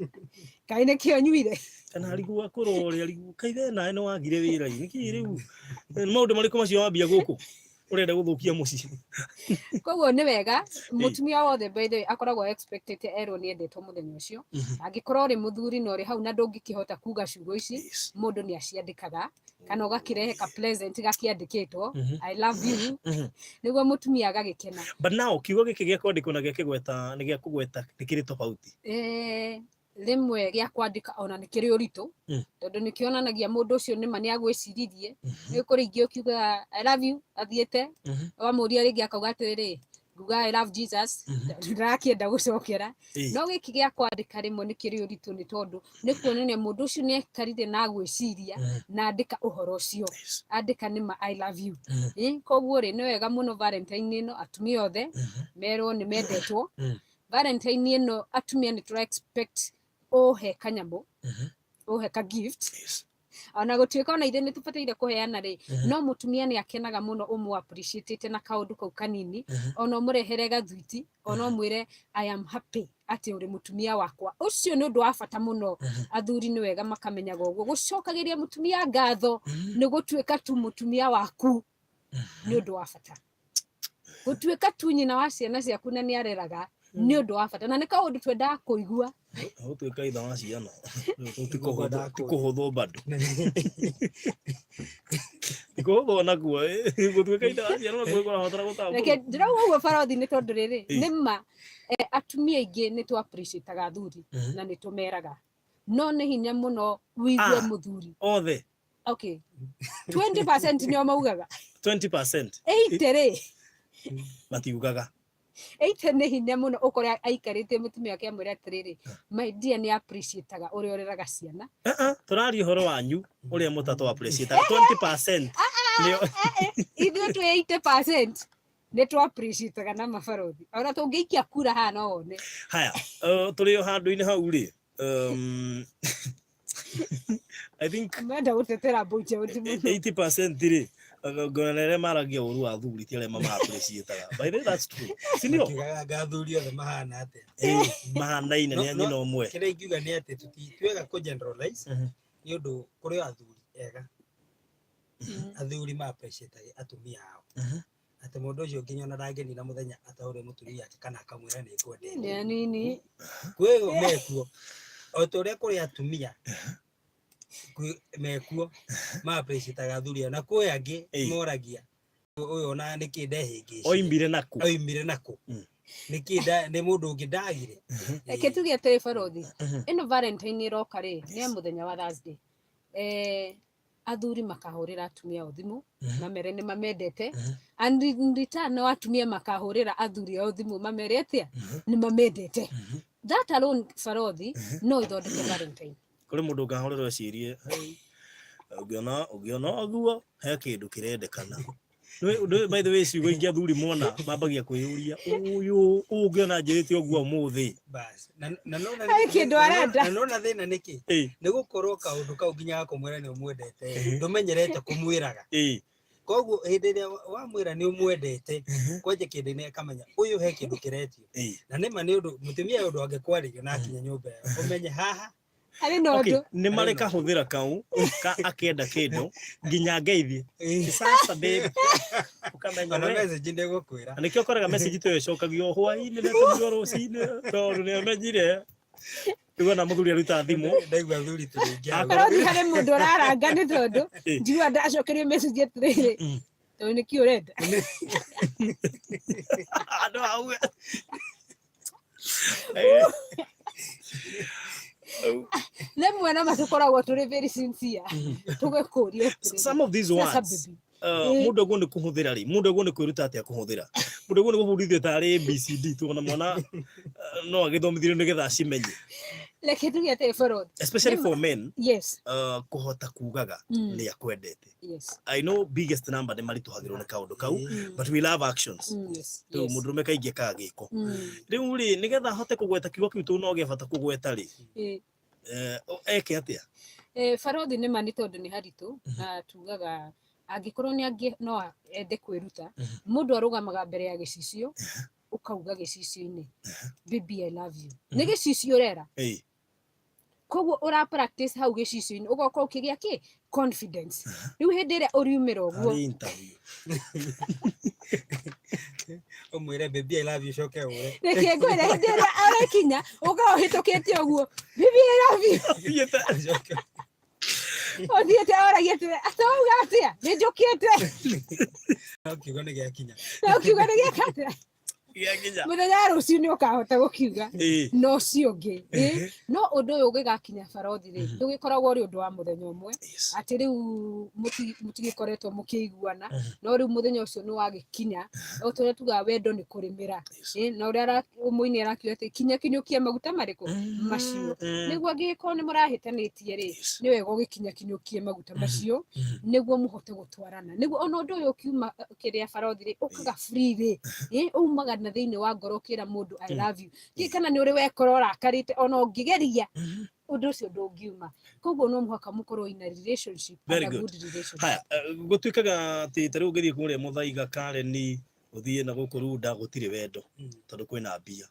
Speaker 2: Kaĩ nĩkĩo nyuire?
Speaker 1: Kana arigwo akũrore, arigwo kaithe nawe nĩ wagire wĩra ĩ nĩkĩ rĩu? Nĩ maũndũ marĩkũ macio wambia gũkũ ũrenda gũthũkia mũciĩ?
Speaker 2: Koguo nĩ wega mũtumia wothe, by the way, akoragwo expected erwo nĩ endetwo mũthenya ũcio. Angĩkorwo ũrĩ mũthuri na ũrĩ hau na ndũngĩkĩhota kuga ciugo ici, mũndũ nĩ aciandĩkaga kana ũgakĩrehe ka present gakĩandĩkĩtwo "I love you", nĩguo mũtumia agagĩkena.
Speaker 1: But now kiugo gĩkĩ gĩa kwandĩkwo na gĩa kĩgweta nĩ gĩa kũgweta nĩ kĩrĩ tofauti.
Speaker 2: Eh, Rĩmwe gĩa kwandĩka ona nĩ kĩrĩ ũritũ, tondũ nĩ kĩonanagia mũndũ ũcio nĩma nĩ agwĩciririe. Nĩ kũrĩ ingĩ ũkiugaga "I love you" athiĩte, wamũria rĩngĩ akauga atĩrĩrĩ, "Nguga I love Jesus," ndarakĩenda gũcokera. No gĩkĩ gĩa kwandĩka rĩmwe nĩ kĩrĩ ũritũ, nĩ tondũ nĩ kuonania mũndũ ũcio nĩ aikarire na agwĩciria na andĩka ũhoro ũcio, andĩka nĩma "I love you". Koguo rĩ, nĩ wega mũno Valentine ĩno atumia othe merwo nĩ mendetwo. Valentine ĩno atumia nĩ tũra expect ũhe kanyamũ, ũhe ka gift, ona gũtuĩka ona ithuĩ nĩ tũbataire kũheana rĩ, no mũtumia nĩ akenaga mũno ũmũ appreciate na kaũndũ kau kanini, ona ũmũrehere gathwiti, ona ũmwĩre "I am happy atĩ ũrĩ mũtumia wakwa". Ũcio nĩ ũndũ wa bata mũno. Athuri nĩ wega makamenyaga ũguo, gũcokagĩria mũtumia ngatho nĩ gũtuĩka tu mũtumia waku nĩ ũndũ wa bata, gũtuĩka tu nyina wa ciana ciaku na nĩ areraga nĩ ũndũ wa bata, na nĩ kaũndũ twendaga kũigua.
Speaker 1: Gũtuĩka ithe wa ciana ti kũhũthwo, bado ti kũhũthwo nakuo. Gũtuĩka ithe wa ciana nakuo kũrabatara gũtambũrwo.
Speaker 2: Reke ndĩrauga ũguo, barothi, nĩ tondũ rĩrĩ, nĩ ma atumia aingĩ nĩ tũ appreciate athuri na nĩ tũmeraga, no nĩ hinya mũno wĩigue mũthuri.
Speaker 1: Othe?
Speaker 2: Okay, 20% nĩo maugaga.
Speaker 1: 20%?
Speaker 2: 80 rĩ?
Speaker 1: Matiugaga.
Speaker 2: 80 nĩ hinya mũno ũkore aikarĩte mũtumia wake amwĩre atĩrĩrĩ, "My dear, nĩ appreciataga ũrĩa ũreraga ciana."
Speaker 1: Ah, ah, tũraria ũhoro wanyu ũrĩa mũtatũ appreciate 20% nĩo.
Speaker 2: Ithuĩ twĩ 80% nĩ tũ appreciataga na mabarothi, ona tũngĩikia kura haha no wone.
Speaker 1: Haya, tũrĩ o handũ-inĩ hau rĩ, I think
Speaker 2: menda gũtetera mbũnje ũti mũno.
Speaker 1: 80% rĩ, ngona nĩ arĩa maragia ũru wa athuri ti arĩa mama appreciataga. By the way, that's true, si ndio?
Speaker 3: Makiugaga anga athuri othe mahana atĩa?
Speaker 1: Mahanaine nĩ a nyina ũmwe.
Speaker 3: Kĩrĩa ingiuga nĩ atĩ ti wega kũ generalize, nĩ ũndũ kũrĩ o athuri ega, athuri ma appreciate atumia ao, atĩ mũndũ ũcio nginya ona ndangĩnina mũthenya ataũre mũtumia ake kana akamwĩra nĩ ngwendete.
Speaker 2: Nĩ anini.
Speaker 3: Kwĩ mekuo, o ta ũrĩa kũrĩ atumia mekuo ma appreciate athuri ao, na kwĩ angĩ moragia, "Ũyũ ona nĩkĩ ndehĩngĩcire?"
Speaker 1: Oimire naku?
Speaker 3: Oimire nakũ? Nĩkĩ nĩ mũndũ ũngĩ ndagire?
Speaker 2: Reke tuge atĩrĩ, barothi, ĩno Valentine ĩroka rĩ, nĩ ya mũthenya wa Thursday, athuri makahũrĩra atumia ao thimũ mamere nĩ mamendete, and in return no atumia makahũrĩra athuri ao thimũ mamere atĩa nĩ mamendete. That alone, barothi, no ithondeke Valentine.
Speaker 1: Kũrĩ mũndũ ũngahũrĩrwo ecirie, "Hey, ũngĩona ũngĩona ũguo he kĩndũ kĩrendekana." By the way, ciugo ingĩ athuri mona mambagia kwĩyũria, "Ũyũ ũngĩona njĩrĩte ũguo ũmũthĩ?"
Speaker 3: Bas na nona
Speaker 2: Harĩ kĩndũ arenda.
Speaker 3: Na nona thĩna nĩkĩ? Nĩ gũkorwo kaũndũ kau nginya gakamwĩra nĩ ũmwendete, ndũmenyerete kũmwĩraga. Koguo hĩndĩ ĩrĩa wamwĩra nĩ ũmwendete, kwanja kĩndũ nĩ akamenya ũyũ he kĩndũ kĩretio. Na nĩma nĩ ũndũ mũtumia ũyũ ũndũ angĩkwarĩria na akinya nyũmba ĩyo ũmenye haha
Speaker 2: harĩ na ũndũ.
Speaker 1: Nĩ marĩ kahũthĩra kau ka akĩenda kĩndũ nginya ngeithi, "Sasa babe," ũkamenya
Speaker 3: ona
Speaker 1: we.
Speaker 3: Message ndĩgũkwĩra.
Speaker 1: Na nĩkĩo ũkoraga message ta ĩyo ĩcokagio hwaĩ-inĩ na ĩtũmirwo rũcinĩ, tondũ nĩ amenyire rĩu ona mũthuri aruta thimũ.
Speaker 3: Ndaigua athuri tũrĩ hau.
Speaker 2: Barothi, harĩ mũndũ ũraranga nĩ tondũ njigua ndacokerio message atĩrĩrĩ, "Tondũ nĩkĩ ũrenda?"
Speaker 1: Andũ auge.
Speaker 2: Rĩmwe na matũkoragwo tũrĩ very sincere tũgĩkũria atĩrĩrĩ,
Speaker 1: Some of these
Speaker 2: "Sasa
Speaker 1: words
Speaker 2: baby."
Speaker 1: Mũndũ aguo nĩ kũhũthĩra rĩ, mũndũ aguo nĩ kwĩruta atĩa kũhũthĩra, mũndũ aguo nĩ gũbundithio tarĩ ABCD, tuona mwana no agĩthomithirio nĩgetha acimenye.
Speaker 2: Reke tuge atĩrĩ, barothi,
Speaker 1: Especially for men, kũhota kugaga nĩ akwendete. I know biggest number nĩ maritũhagĩrwo nĩ kaũndũ kau, but we love actions. Rĩu mũndũrũme kaingĩ ekaga gĩko. Rĩu rĩ, nĩgetha ahote kũgweta kiugo kĩu tondũ no gĩa bata kũgweta rĩ, eke atĩa?
Speaker 2: Barothi, nĩ ma nĩ tondũ nĩ haritũ, na tugaga angĩkorwo nĩ angĩ no ende kwĩruta, mũndũ arũgamaga mbere ya gĩcicio, ũkauga gĩcicio-inĩ, "Baby, I love you." Nĩ gĩcicio ũrera. Koguo ũra practice hau gĩcicio-inĩ, ũgoka ũkĩgĩa kĩ confidence. Rĩu hĩndĩ ĩrĩa ũriumĩra ũguo
Speaker 1: Harĩ interview.
Speaker 3: Ũmwĩre, "Baby, I love you," coke ũre.
Speaker 2: Reke ngwĩre, hĩndĩ ĩrĩa ũrĩkinya ũkorwo ũhĩtũkĩte ũguo, "Baby, I love you,"
Speaker 1: Thiĩte.
Speaker 3: Ũcoke
Speaker 2: ũthiĩte oragia atĩrĩ, "Atauga atĩa? Nĩ njũkĩte."
Speaker 3: No kiugo nĩ gĩakinya.
Speaker 2: Na ũkiuga nĩ gĩaka atĩa?
Speaker 1: Gĩakinya.
Speaker 2: Mũthenya wa rũciũ nĩ ũkahota gũkiuga na ũcio ũngĩ. Ĩ, no ũndũ ũyũ ũgĩgakinya barothi rĩ, ndũgĩkoragwo ũrĩ ũndũ wa mũthenya ũmwe atĩ rĩu mũtigĩkoretwo mũkĩiguana, no rĩu mũthenya ũcio nĩ wagĩkinya. O ta ũrĩa tugaga wendo nĩ kũrĩmĩra. Ĩ, na ũrĩa mũini arakiuga atĩ kinya kinyũkia maguta marĩkũ macio. Nĩguo angĩgĩkorwo nĩ mũrahĩtanĩtie rĩ, nĩ wega ũgĩkinya kinyũkie maguta macio nĩguo mũhote gũtwarana, nĩguo ona ũndũ ũyũ ũkiuma kĩrĩa barothi rĩ, ũkaga free rĩ, ĩ, umaga na thĩinĩ wa ngoro ũkĩra mũndũ I love you. Ndiũĩ kana nĩ ũrĩ wekora ũrakarĩte, ona ũngĩgeria ũndũ ũcio ndũngiuma. Koguo no mũhaka mũkorwo in a relationship and
Speaker 1: Very
Speaker 2: a
Speaker 1: good.
Speaker 2: good relationship.
Speaker 1: Haya, gũtuĩkaga atĩ ta rĩu ũngĩthiĩ kũrĩa Mũthaiga, Kareni, ũthiĩ na gũkũ Runda, gũtirĩ wendo tondũ kwĩna mbia.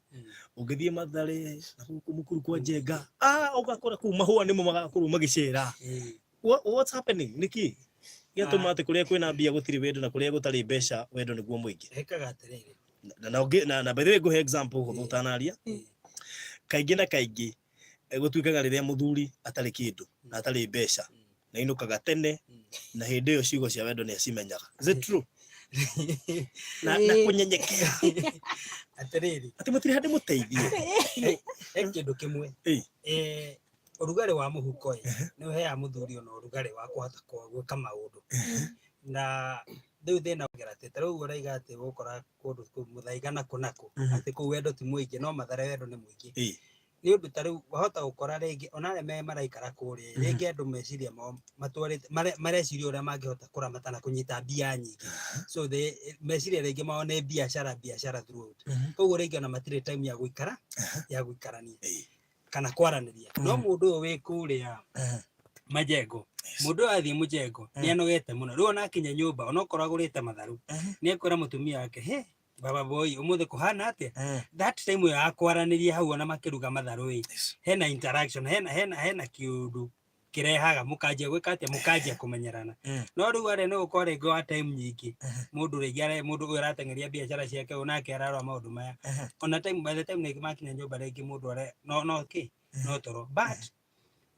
Speaker 1: Ũngĩthiĩ Mathare na gũkũ Mũkuru kwa Njenga, ũgakora kũu mahũa nĩmo magakorwo magĩcera. What's happening? Nĩkĩ gĩatũma atĩ kũrĩa kwĩna mbia gũtirĩ wendo na kũrĩa gũtarĩ mbeca wendo nĩguo mũingĩ?
Speaker 3: Ekaga atĩrĩrĩ.
Speaker 1: Na by the way ngũhe example hũthũ ũtanaria. Kaingĩ na kaingĩ gũtuĩkaga rĩrĩa mũthuri atarĩ kĩndũ na atarĩ mbeca na ainũkaga tene, na hĩndĩ ĩyo ciugo cia wendo nĩ acimenyaga. Is it true? Na kũnyenyekea.
Speaker 3: Atĩrĩrĩ.
Speaker 1: Atĩ mũtirĩ handũ mũteithie.
Speaker 3: He kĩndũ kĩmwe. Ũrugarĩ wa mũhuko ĩ, nĩ ũheaga mũthuri ona ũrugarĩ wa kũhota gwĩka maũndũ. Na rĩu thĩna ũgera atĩ ta rĩu ũraiga atĩ ũgũkora kũndũ kũu Mũthaiga na kũ na kũ, atĩ kũu wendo ti mũingĩ, no Mathare wendo nĩ mũingĩ. Nĩ ũndũ ta rĩu wahota gũkora rĩngĩ ona arĩa me maraikara kũrĩa, rĩngĩ andũ meciria mao matwarĩte, mareciria ũrĩa mangĩhota kũramata na kũnyita mbia nyingĩ. So they, meciria rĩngĩ mao nĩ biacara, biacara throughout. Koguo rĩngĩ ona matirĩ time ya gũikara, ya gũikarania kana kwaranĩria. No mũndũ ũyũ wĩ kũrĩa majengo, mũndũ ũyũ athiĩ mũjengo nĩ anogete mũno. Rĩu ona akinya nyũmba, onokorwo agũrĩte matharũ, nĩ ekwĩra mũtumia wake, he baba boy, ũmũthĩ kũhana atĩa? That time ĩyo ya kwaranĩria hau ona makĩruga matharũ ĩ, hena interaction, hena kĩũndũ kĩrehaga mũkanjia gwĩka atĩa, mũkanjia kũmenyerana. No rĩu arĩa nĩ gũkorwo rĩngĩ wa time nyingĩ, mũndũ rĩngĩ mũndũ ũyũ arateng'eria biacara ciake, ũyũ nake ararora maũndũ maya. Ona time, by the time rĩngĩ makinya nyũmba rĩngĩ mũndũ are, no, no kĩ, no toro. But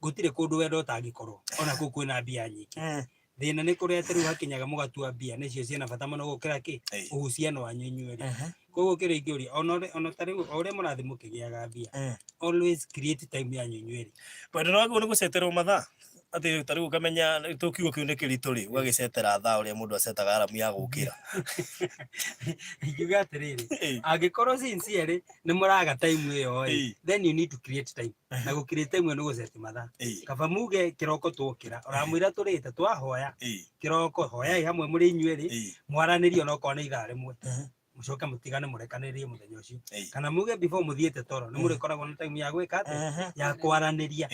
Speaker 3: gũtirĩ kũndũ wendo ũtangĩkorwo, ona kũu kwĩna mbia nyingĩ. Thĩna nĩ kũrĩa atĩ rĩu hakinyaga mũgatua mbia nĩcio ciĩna bata mũno gũkĩra kĩ, uhusiano wanyu inyuerĩ. Koguo kĩrĩa ingĩũria, ona ta rĩu, o ũrĩa mũrathiĩ mũkĩgĩaga mbia, always create time yanyu inyuerĩ.
Speaker 1: Wendo waguo nĩ gũceterwo mathaa, atĩ ta rĩu ũkamenya tũkiugo kĩu nĩ kĩritũ rĩ, ũgagĩcetera thaa ũrĩa mũndũ acetaga aramu ya gũkĩra.
Speaker 3: Ingiuga atĩrĩrĩ, angĩkorwo sincerely nĩ mũraga time ĩyo ĩ, then you need to create time. Na gũ create time ĩyo nĩ gũceti mathaa. Kaba muge kĩroko twokĩra, ũramwĩra tũrĩte twahoya, kĩroko hoyai hamwe mũrĩ inyuerĩ, mwaranĩrie onokorwo nĩ ithaa rĩmwe. Mũcoke mũtigane mũrekanĩrie mũthenya ũcio. Kana muge before mũthiĩte toro, nĩ mũrĩkoragwo na time ya gwĩka atĩa? Ya kwaranĩria.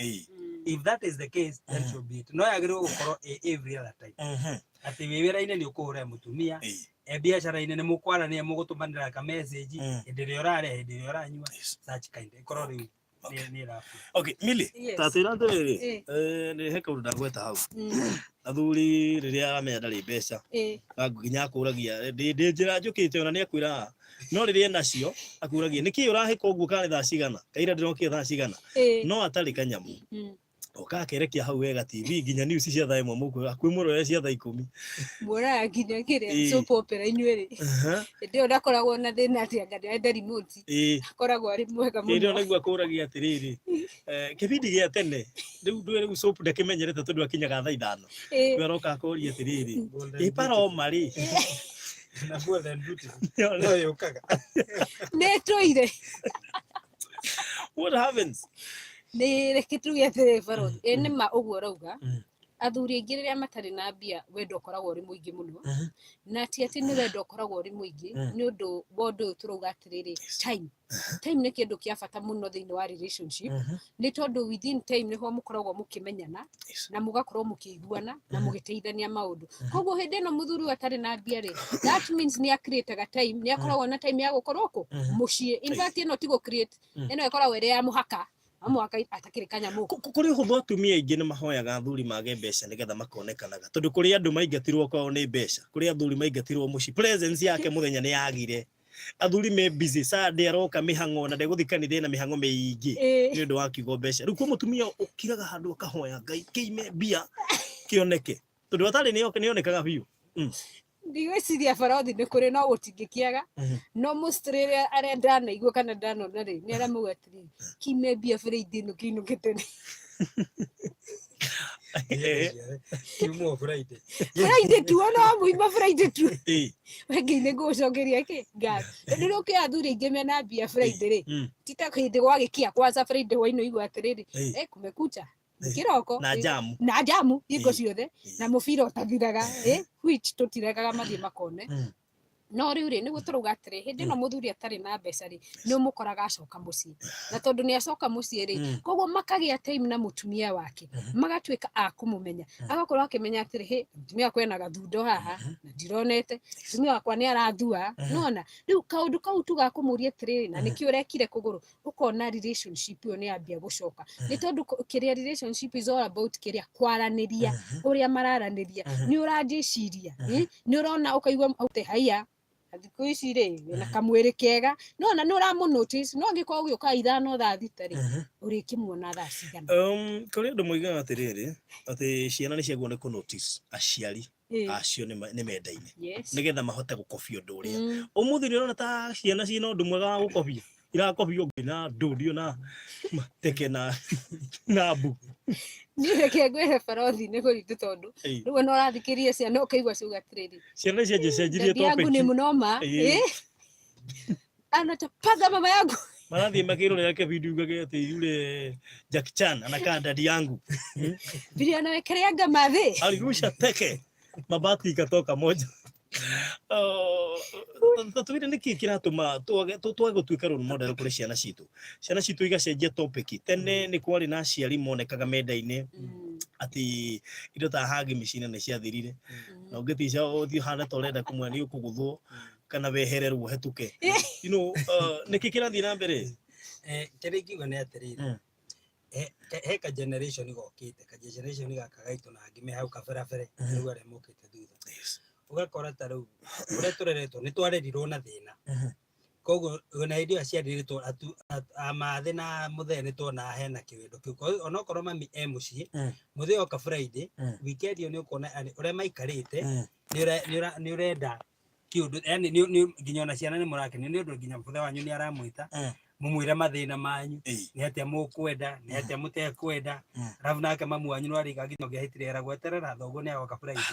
Speaker 3: If that is the case, then so be it. No yagĩrĩirwo gũkorwo ĩ every other time. Atĩ wĩ wĩra-inĩ nĩ ũkũhũrĩra mũtumia, e biacara-inĩ nĩ mũkwaranĩria, mũgũtũmanĩra ka message, hĩndĩ ĩrĩa ũrarĩa, hĩndĩ ĩrĩa ũranyua, such kind. Ĩkorwo rĩu nĩ ĩrabu.
Speaker 1: Okay, Milly,
Speaker 2: Yes.
Speaker 1: ta twĩra atĩrĩrĩ, nĩ he kaũndũ ndagweta hau. Athuri rĩrĩa aramenya ndarĩ mbeca, na nginya akũragia, ndĩ njĩra njũkĩte ona nĩ akwĩra, no rĩrĩa enacio, akũragia, nĩkĩ ũrahĩka ũguo kana nĩ thaa cigana? Kaira ndĩrokire thaa cigana? No atarĩ kanyamũ. Oka akerekia hau wega TV nginya news cia thaa 1 mũkũ, hakuhĩ mũrore cia thaa 10.
Speaker 2: Muoraga nginya kĩrĩa soap opera inyuĩ rĩ. Hĩndĩ ĩyo ndakoragwo na thĩna atĩ anga ndĩrenda remote. Akoragwo arĩ mwega
Speaker 1: Hĩndĩ ĩyo
Speaker 2: mũno.
Speaker 1: nĩguo akũragia atĩrĩrĩ, kĩbindi gĩa tene, rĩu ndũĩ rĩu soap ndakĩmenyerete tondũ akinyaga thaa 5. Rĩu aroka akoria atĩrĩrĩ,
Speaker 3: Golden
Speaker 1: ĩ paroma rĩ?
Speaker 3: Na golden beautiful. No yũkaga.
Speaker 2: Nĩ tũire.
Speaker 1: What happens?
Speaker 2: Nĩ reke tuge atĩrĩ barothi, ĩ nĩ ma ũguo ũrauga. Athuri aingĩ rĩrĩa matarĩ na mbia wendo ũkoragwo ũrĩ mũingĩ mũno. Na ti atĩ nĩ wendo ũkoragwo ũrĩ mũingĩ, nĩ ũndũ wa ũndũ ũyũ tũrauga atĩrĩrĩ, time. Time nĩ kĩndũ kĩa bata mũno thĩinĩ wa relationship. Nĩ tondũ within time nĩho mũkoragwo mũkĩmenyana na mũgakorwo mũkĩiguana na mũgĩteithania maũndũ. Koguo hĩndĩ ĩno mũthuri ũyũ atarĩ na mbia rĩ, that means nĩ a-create-aga time, nĩ akoragwo na time ya gũkorwo kũ? Mũciĩ. In fact ĩno ti gũ create, ĩno ĩkoragwo ĩrĩ ya mũhaka. No mũhaka atakĩrĩ kanyamũ.
Speaker 1: Kũrĩ ũhũthũ atumia aingĩ nĩ mahoyaga athuri mage mbeca nĩgetha makonekanaga, tondũ kũrĩ andũ maingatirwo kwao nĩ mbeca, kũrĩ athuri maingatirwo mũciĩ, presence yake mũthenya nĩ yagire. Athuri me busy, Sunday aroka mĩhang'o na ndegũthiĩ kanitha ĩna mĩhang'o mĩingĩ nĩ ũndũ wa kiugo mbeca. Rĩu kwĩ mũtumia ũkiraga handũ akahoya Ngai kĩime mbia kĩoneke, tondũ atarĩ nĩonekaga biũ.
Speaker 2: Ndigwĩciria barothi nĩ kũrĩ no gũtingĩkĩaga. No most rĩrĩa arĩa ndanaigua kana ndanona rĩ, nĩ arĩa mauga atĩrĩrĩ, kime mbia Friday ĩno kĩinũke tene.
Speaker 3: Kiumwo Friday.
Speaker 2: Friday tu ona wamũima Friday tu.
Speaker 1: Ĩĩ.
Speaker 2: We Ngai nĩ ngũgũcokeria kĩ ngatho. Tondũ rĩu ũkĩ athuri aingĩ mena mbia Friday rĩ, ti ta hĩndĩ gwagĩkia kwanza Friday hwainĩ ũigua atĩrĩrĩ, eh, kumekucha. Kĩroko.
Speaker 1: Na jamu.
Speaker 2: Na jamu hingo ciothe na mũbira ũtathiraga, eh, which tũtiregaga mathiĩ makone. No rĩu rĩ, nĩguo tũrauga atĩrĩ, hĩndĩ ĩno mũthuri atarĩ na mbeca rĩ, nĩ ũmũkoraga acoka mũciĩ. Na tondũ nĩ acoka mũciĩ rĩ, koguo makagĩa time na mũtumia wake, magatuĩka a kũmũmenya. Agakorwo akĩmenya atĩrĩ, hĩ, mũtumia wakwa ena gathundo haha, na ndironete, mũtumia wakwa nĩ arathua, nĩwona? Rĩu kaũndũ kau tu ga kũmũria atĩrĩrĩ, na nĩkĩ ũrekire kũgũrũ, ũkona relationship ĩyo nĩ yambia gũcoka. Nĩ tondũ kĩrĩa relationship is all about kĩrĩa kwaranĩria, ũrĩa mararanĩria, nĩ ũranjĩciria, nĩ ũrona ũkaigua aute haiya, na thikũ ici rĩ, wĩna kamwĩrĩ kega, nĩwona nĩ ũramũ notice, no angĩkorwo ũgĩũka 5 thaa 6 rĩ, ũrĩkĩmuona thaa cigana?
Speaker 1: Kũrĩ andũ moigaga atĩrĩrĩ, atĩ ciana nĩ ciagĩrĩirwo nĩ kũ notice aciari acio nĩ mendaine, nĩgetha mahote gũkobia ũndũ ũrĩa. Ũmũthĩ nĩ ũrona ta ciana ciĩna ũndũ mwega wa gũkobia, irakobio ngũĩ na ndũndio na mateke na mbu.
Speaker 2: Niĩ reke ngwĩre barothi nĩ kũritũ tondũ rĩu ona ũrathikĩrĩria ciana ũkaigua ciauga atĩrĩrĩ,
Speaker 1: Ciana nĩ ciacenjirie
Speaker 2: daddy yangu
Speaker 1: topic.
Speaker 2: nĩ mũnoma, anatapaga mama yangu.
Speaker 1: Marathiĩ makĩrorera kĩbindi ugage atĩ yule Jackie Chan anakaa daddy yangu.
Speaker 2: Vile anawekeleaga madhe.
Speaker 1: Alirusha teke mabati ikatoka moja. Twĩre nĩkĩ kĩratũma twage gũtuĩka role model kũrĩ ciana citũ, ciana citũ igacenjia topic. Tene nĩ kwarĩ na aciari monekaga mendaine atĩ indo ta hagi mĩciĩ-inĩ nĩ ciathirire, na ũngĩtica ũthiĩ ũhane ta ũrenda kũmwe nĩ ũkũgũthwo kana wehererwo ũhetũke. Nĩkĩ kĩrathiĩ na mbere?
Speaker 3: Kĩrĩa ingiuga nĩ atĩrĩrĩ, he ka generation gokĩte, ka generation gaka gaitũ na angĩ me hau kaberabere, rĩu arĩa mokĩte thutha. Ũgakora ta rĩu ũrĩa tũreretwo nĩ twarerirwo na thĩna. Koguo ona hĩndĩ ĩyo aciari nĩ amathĩ na mũthee nĩ tuonaga hena kĩwendo kĩu. Koguo onokorwo mami e mũciĩ, mũthee oka Friday, weekend ĩyo nĩ ũkuona yani ũrĩa maikarĩte, nĩ ũrenda kĩũndũ, yani nginya ona ciana nĩ mũrakenio nĩ ũndũ nginya mũthee wanyu nĩ aramwĩta, mũmwĩre mathĩna manyu, nĩ atĩa mũkwenda, nĩ atĩa mũtekwenda. Arabu nake mamu wanyu no arĩiga nginya ũngĩahĩtire eragwo eterera thoguo nĩ agoka Friday.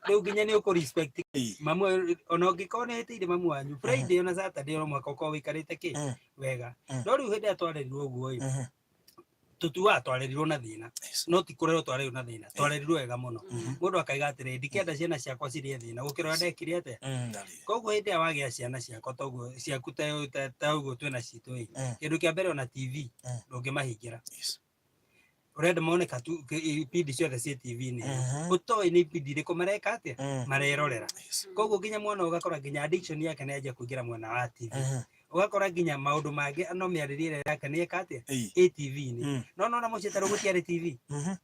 Speaker 3: Rĩu nginya nĩ ũkũ respect mamu, ona ũngĩkorwo nĩ hĩtĩire mamu wanyu Friday ona Saturday no mũhaka ũkorwo wĩikarĩte kĩ wega. No rĩu hĩndĩ ĩrĩa twarerirwo ũguo ĩ, tũtuaga twarerirwo na thĩna, no ti kũrerwo twarerirwo na thĩna, twarerirwo wega mũno. Mũndũ akaiga atĩrĩrĩ, ndikenda ciana ciakwa cirĩe thĩna gũkĩra ũrĩa ndekire atĩa. Koguo hĩndĩ ĩrĩa wagĩa ciana ciakwa toguo ciaku ta ũguo twĩna citũ ĩ, kĩndũ kĩa mbere ona TV ndũngĩmahingĩra. Ũrenda moneka tu ibindi ciothe ciĩ TV-inĩ, ũtoĩ nĩ ibindi irĩkũ mareka atĩa, marerorera. Koguo nginya mwana ũgakora nginya addiction yake nĩ yanjia kũingĩra mwena wa TV. Ũgakora nginya maũndũ mangĩ no mĩarĩrie yake nĩ eka atĩa, ĩ TV-inĩ. No nona mũciĩ ta rĩu gũtiarĩ TV,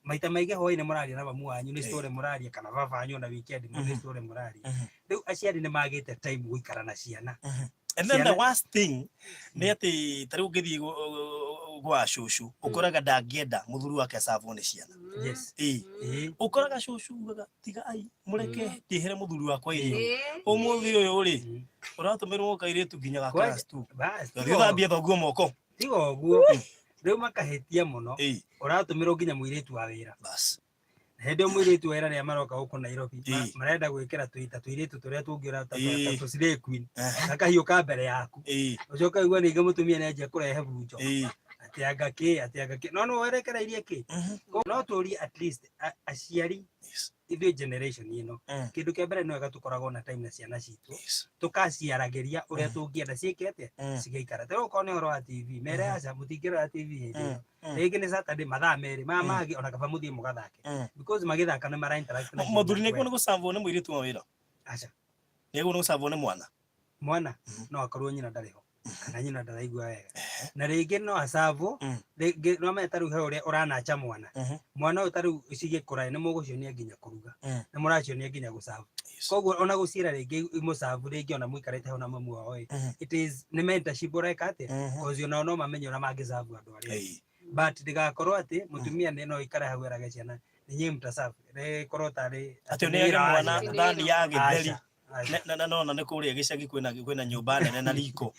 Speaker 3: maita maingĩ hwaĩ-inĩ mũraria na mamu wanyu nĩ story mũraria, kana baba wanyu ona weekend nĩ story mũraria. Rĩu aciari nĩ magĩte time gũikara na ciana.
Speaker 1: And then the worst thing nĩ atĩ ta rĩu ũngĩthiĩ gwa cũcũ, ũkoraga ndangĩenda mũthuri wake acabwo nĩ ciana. Ũkoraga cũcũ ugaga tiga ai mũreke ndĩhere mũthuri wakwa irio. Ũmũthĩ ũyũ rĩ, ũratũmĩrwo kairĩtu nginya ga class 2. Thiĩ ũthambie thoguo moko.
Speaker 3: Tiga ũguo, rĩu makahĩtia mũno. Ũratũmĩrwo nginya mũirĩtu wa wĩra. Hĩndĩ ĩyo mũirĩtu wa wĩra rĩrĩa maroka gũkũ Nairobi, marenda gwĩkĩra tũita tũirĩtu tũrĩa tũngĩũra ta tũ slay queen, gakahiũka mbere yaku. Ũcoke ũigue ningĩ mũtumia nĩ anjia kũrehe bunjo. Atĩ anga kĩ, atĩ anga kĩ. No nĩ werekereirie kĩ? No tũrie at least aciari ithuĩ generation ĩno, kĩndũ kĩa mbere nĩ wega tũkoragwo na time na ciana citũ, tũkaciaragĩria ũrĩa tũngĩenda ciĩke atĩa, cigaikara. Ta rĩu okorwo nĩ ũhoro wa TV, mere aca mũtingĩrora TV hĩndĩ ĩyo. Rĩngĩ nĩ Saturday mathaa merĩ, maya mangĩ ona kaba mũthiĩ mũgathake. Because magĩthaka nĩ mara interact na ciana.
Speaker 1: Mũthuri nĩ nĩ gũcabwo nĩ mũirĩtu wa wĩra?
Speaker 3: Aca.
Speaker 1: Nĩ nĩ gũcabwo nĩ mwana?
Speaker 3: Mwana no akorwo nyina ndarĩ ho, kana nyina ndaraigua wega. Na rĩngĩ no acabwo, rĩngĩ no amenye ta rĩu he ũrĩa ũranacha mwana. Mwana ũyũ ta rĩu cigĩkũra nĩ mũgũcionia nginya kũruga, nĩ mũracionia nginya gũcabu. Koguo ona gũciĩra rĩngĩ imũcabu rĩngĩ ona mũikarĩte hau na mamu wao ĩ, it is nĩ mentorship ũreka atĩa, cause onao no mamenye ũrĩa mangĩcabu andũ arĩa angĩ. But ndĩgakorwo atĩ mũtumia nĩ no ikare hau erage ciana Nĩ inyuĩ mtaserve. Rĩkorwo tarĩ
Speaker 1: Atĩ ũneage mwana
Speaker 2: Atĩ nĩ
Speaker 1: thani ya gĩtheri.
Speaker 3: Aca, aca.
Speaker 1: Na nona nĩ kũrĩa gĩcagi kwĩna nyũmba nene na riko.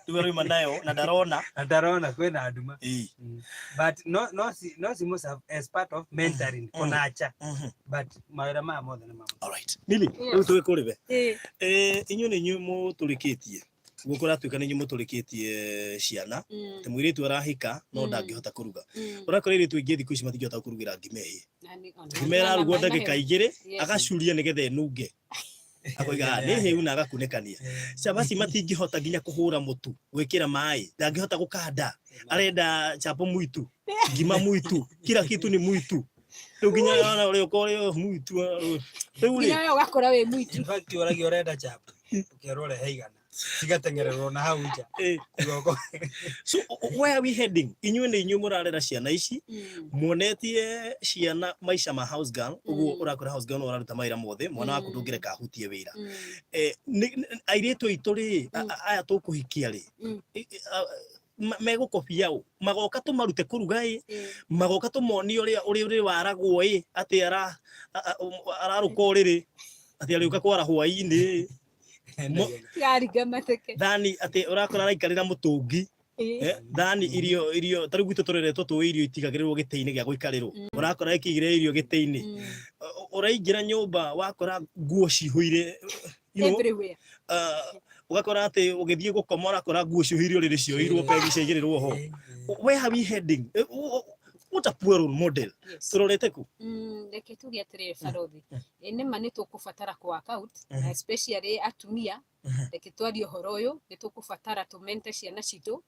Speaker 1: Rĩu arauma nayo na ndarona.
Speaker 3: Na ndarona kwĩna nduma.
Speaker 1: Ĩĩ.
Speaker 3: But no cimũ as part of mentoring kũnacha. But mawĩra maya mothe nĩ ma
Speaker 1: All right. Lily, rĩu twĩ kũrĩ we.
Speaker 2: Ĩĩ.
Speaker 1: Eh, inyuĩ nĩ inyuĩ mũtũrĩkĩtie. Guo kũratuĩka nĩ inyuĩ mũtũrĩkĩtie ciana. Atĩ mũirĩtu arahika no ndangĩhota kũruga. Ũrakora airĩtu aingĩ thikũ ici matingĩhota kũrugĩra ngima ĩhĩe.
Speaker 2: Na nĩ- ona
Speaker 1: Ngima ĩrarugwo
Speaker 2: maĩ
Speaker 1: ndagĩka
Speaker 2: mahehu.
Speaker 1: 2
Speaker 2: Yes.
Speaker 1: agacuria nĩgetha ĩnunge. Akoiga "Ah, nĩ hĩu na agakunĩkania. Cabaci matingĩhota nginya kũhũra mũtu, gwĩkĩra maĩ, ndangĩhota gũkanda. Arenda chapo mwitu, ngima mwitu, kila kitu ni mwitu. Rĩu nginya ona ũrĩa ũkorwo mwitu. Rĩu rĩ,
Speaker 2: Nginya we ũgakora wĩ mwitu.
Speaker 3: In fact ũragia ũrenda chapo ũkerwo ũrehe 100 cigateng'ererwo na hau nja. Igoko.
Speaker 1: So where are we heading? Inyuĩ nĩ inyuĩ mũrarera ciana ici, muonetie ciana maica ma house girl, ũguo ũrakora house girl no ũraruta mawĩra mothe, mwana waku ndũngĩreka ahutie wĩra. Airĩtu aitũ rĩ, aya tũkũhikia rĩ, megũkobia ũ? Magoka tũmarute kũruga ĩ, magoka tũmonie ũrĩa ũrĩrĩ waragwo ĩ, atĩ ararũka ũrĩrĩ, atĩ arĩũka kwara hwaĩ-inĩ.
Speaker 2: Yaringa mateke.
Speaker 1: Thani atĩ ũrakora araikarĩra mũtũngi. Thani irio ta rĩu gwitũ tũreretwo tũĩ irio itigagĩrĩrwo gĩtĩ-inĩ gĩa gũikarĩrwo. Ũrakora ĩkĩigĩrĩra irio gĩtĩ-inĩ. Ũraingĩra nyũmba wakora nguo cihũire, you know,
Speaker 2: Everywhere.
Speaker 1: Ũgakora atĩ ũgĩthiĩ gũkoma ũrakora nguo cihũire ũrĩrĩ cioirwo pegi ciaigĩrĩrwo ho. Where are we heading? What a poor role model.
Speaker 2: Yes.
Speaker 1: Tũrorete kũ?
Speaker 2: Reke tuge atĩrĩrĩ barothi, nĩ ma nĩ tũkũbatara kũ work out, na especially atumia. Reke twarie ũhoro ũyũ, nĩ tũkũbatara tũmente ciana citũ.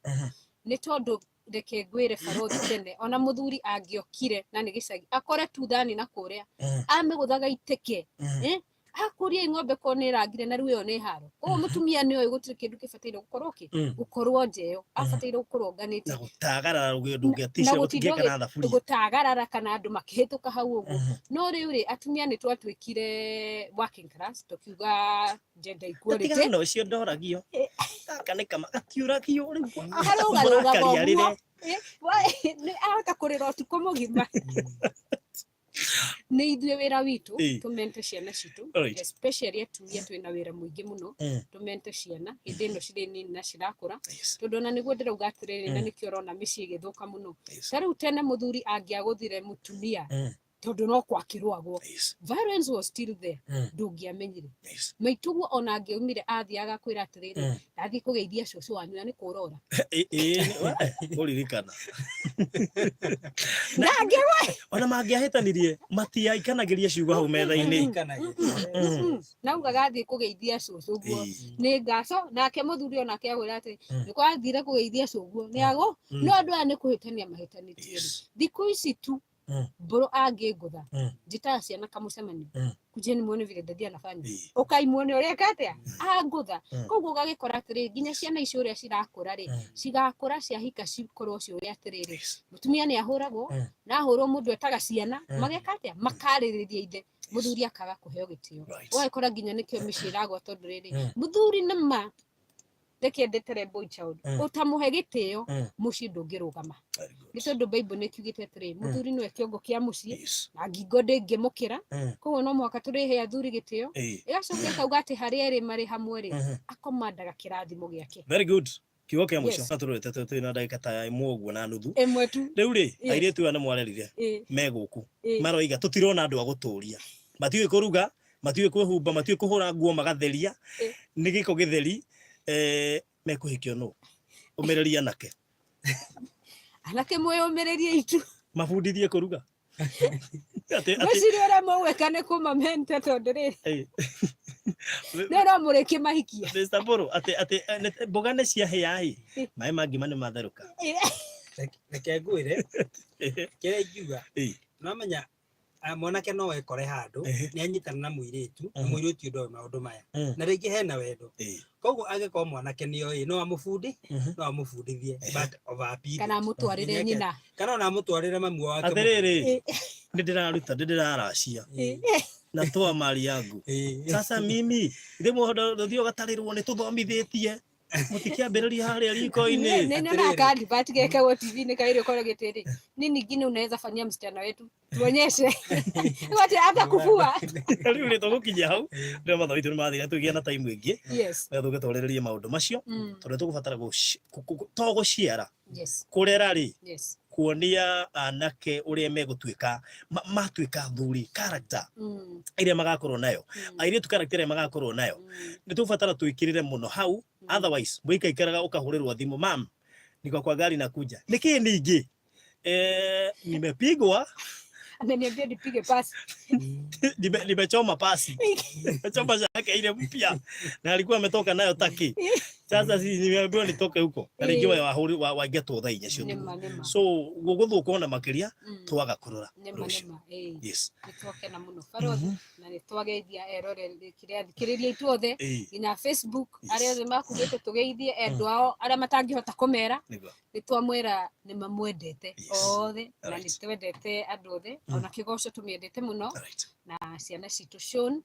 Speaker 2: Nĩ tondũ reke ngwĩre barothi, tene ona mũthuri angĩokire na nĩ gĩcagi akore tu thani na kũrĩa amĩgũthaga itĩke, akũria ng'ombe ko nĩ ĩrangire na rĩu ĩyo nĩ haro. Koguo mũtumia nĩ oĩ gũtirĩ kĩndũ kĩbataire gũkorwo kĩ gũkorwo nja ĩyo, abataire gũkorwo nganĩtie.
Speaker 1: Na gũtagarara ndũngĩaticire
Speaker 2: Na gũtinda
Speaker 1: gũtingĩeka na thaburia.
Speaker 2: Gũtagarara kana andũ makĩhĩtũka hau ũguo. No rĩu rĩ, atumia nĩ twatuĩkire working class, tũkiuga gender equality.
Speaker 1: Tigana na ũcio ndoragio. Gaka nĩ kama gatiũragio rĩu.
Speaker 2: Karũgarũgaga
Speaker 1: Mũrakaria
Speaker 2: ũguo.
Speaker 1: rĩrĩa.
Speaker 2: Nĩ ahota kũrĩra ũtukũ mũgima. Nĩ ithuĩ wĩra witũ tũmente ciana citũ, especially atumia twĩna wĩra mũingĩ mũno. Tũmente ciana hĩndĩ ĩno cirĩ nini na cirakũra, tondũ ona nĩguo ndĩrauga atĩrĩrĩ, na nĩkĩo ũrona mĩciĩ ĩgĩthũka mũno. Ta rĩu tene mũthuri angĩagũthire mũtumia, tondũ no kwakĩrũagwo, violence was still there, ndũngĩamenyire. Maituguo ona angĩaumire athiaga kwĩra atĩrĩrĩ, ndathiĩ kũgeithia cũcũ wanyu na nĩ kũrora.
Speaker 1: Ĩĩ, ũririkana.
Speaker 2: Ndangĩwe.
Speaker 1: Ona mangĩahĩtanirie matiaikanagĩria ciugo hau metha-inĩ.
Speaker 2: Naugaga athiĩ kũgeithia cũcũ guo nĩ ngaco, nake mũthuri onake agwĩra atĩ nĩ kwathire kũgeithia cũguo nĩ agũ. No andũ aya nĩ kũhĩtania mahĩtanĩtie rĩ, thikũ ici tu mbũrũ angĩngũtha, njĩtaga ciana kamũcemanio, kujeni muone vile daddy anafanya, ũkai muone ũrĩa eka atĩa angũtha. Koguo ũgagĩkora atĩrĩ, nginya ciana icio ũrĩa cirakũra rĩ, cigakũra ciahika cikorwo ciũĩ atĩrĩrĩ, mũtumia nĩ ahũragwo, na ahũrwo mũndũ etaga ciana mageka atĩa, makarĩrĩria ithe, mũthuri akaga kũheo gĩtĩo. Ũgagĩkora nginya nĩkĩo mĩciĩ ĩragwa, tondũ rĩrĩ, mũthuri nĩ ma reke ndetere boy child, ũtamũhe gĩtĩo, mũciĩ ndũngĩrũgama.
Speaker 1: Very good.
Speaker 2: Nĩ tondũ Bible nĩ kiugĩte atĩrĩ, mũthuri nĩwe kĩongo kĩa mũciĩ na ngingo ndĩngĩmũkĩra. Koguo no mũhaka tũrĩhe athuri gĩtĩo. Ĩgacoka ĩkauga atĩ harĩa erĩ marĩ hamwe rĩ, akomandaga kĩrathimo gĩake.
Speaker 1: Very good. Kiugo kĩa mũico. Tũrorete twĩ na ndagĩka ta 1 ũguo na nuthu.
Speaker 2: 1 tu.
Speaker 1: Rĩu rĩ, airĩtu aya nĩ mwarerire me gũkũ. Maroiga tũtirona andũ a gũtũria. Matiũĩ kũruga, matiũĩ kwĩhumba, matiũĩ kũhũra nguo magatheria. Nĩ gĩko gĩtheri. Mekũhikio nũ? Ũmĩrĩria anake.
Speaker 2: Anake mwĩyũmĩrĩrie itu.
Speaker 1: Mabundithie kũruga. Atĩ
Speaker 2: Ngwĩciria ũrĩa mũgwĩka nĩ kũmamente, tondũ rĩrĩ, no no mũrĩkie mahikia.
Speaker 1: Mr. Mbũrũ, atĩ mboga nĩ ciahĩa ĩ, maĩ ma ngima nĩ matherũka.
Speaker 3: Reke ngwĩre kĩrĩa ingiuga. Nomenya mwanake no ekore handũ nĩ anyitana na mũirĩtu, na mũirĩtu ndoĩ maũndũ maya, na rĩngĩ hena wendo. Koguo angĩkorwo mwanake nĩ oĩ, no amũbundi no amũbundithie, but over a period.
Speaker 2: Kana amũtwarĩre nyina.
Speaker 3: Kana ona amũtwarĩre mamu wake.
Speaker 1: Atĩrĩrĩ, nĩ ndĩraruta, nĩ ndĩraracia na toa mali yangu. Sasa mimi rĩmwe ũthiĩ ũgatarĩrwo nĩ tũthomithĩtie. Mũtikĩambĩrĩria harĩa riko-inĩ.
Speaker 2: Nĩ nyonaga ka advert gekagwo TV-inĩ kairĩ ũkoragwo atĩrĩ, nini ngine unaweza fanyia msichana wetu tuonyeshe wate hata kufua.
Speaker 1: Rĩu rĩ tũgũkinyia hau rĩrĩa mathaa maitũ nĩ mathira tũgĩe na time ĩngĩ
Speaker 2: Yes.
Speaker 1: nĩgetha tũke twarĩrĩrie maũndũ macio tondũ tũgũbatara to gũciara kũrera rĩ kuonia anake ũrĩa megũtuĩka matuĩka athuri character ĩrĩa magakorwo nayo airĩtu character ĩrĩa magakorwo nayo nĩ tũgũbatara twĩkĩrĩre mũno hau otherwise mũikaikaraga ũkahũrĩrwo thimũ mam niko kwa gari nakuja nĩkĩ ningĩ nimepigwa
Speaker 2: Ameniambia nipige pasi.
Speaker 1: Nimechoma pasi nimechoma yake ile mpya na alikuwa ametoka nayo Turkey sasa si nimeambiwa nitoke huko na rĩngĩ we wahũri waingatwo thaa inya cia ũtukũ
Speaker 2: Nĩma nĩma.
Speaker 1: so gũgũthũka ona makĩria twaga kũrora
Speaker 2: Nĩma
Speaker 1: rũciũ
Speaker 2: nĩma. Ĩĩ.
Speaker 1: Yes.
Speaker 2: Nĩ twakena mũno barothi na nĩ twageithia eroreri kĩrĩa athikĩrĩria aitũ othe nginya Facebook arĩa othe makugĩte tũgeithie endwa ao arĩa matangĩhota kũmera
Speaker 1: Nĩguo.
Speaker 2: Nĩ twamwĩra nĩ mamwendete othe na nĩ twendete andũ othe ona Kĩgoco tũmĩendete mũno na ciana citũ Sean,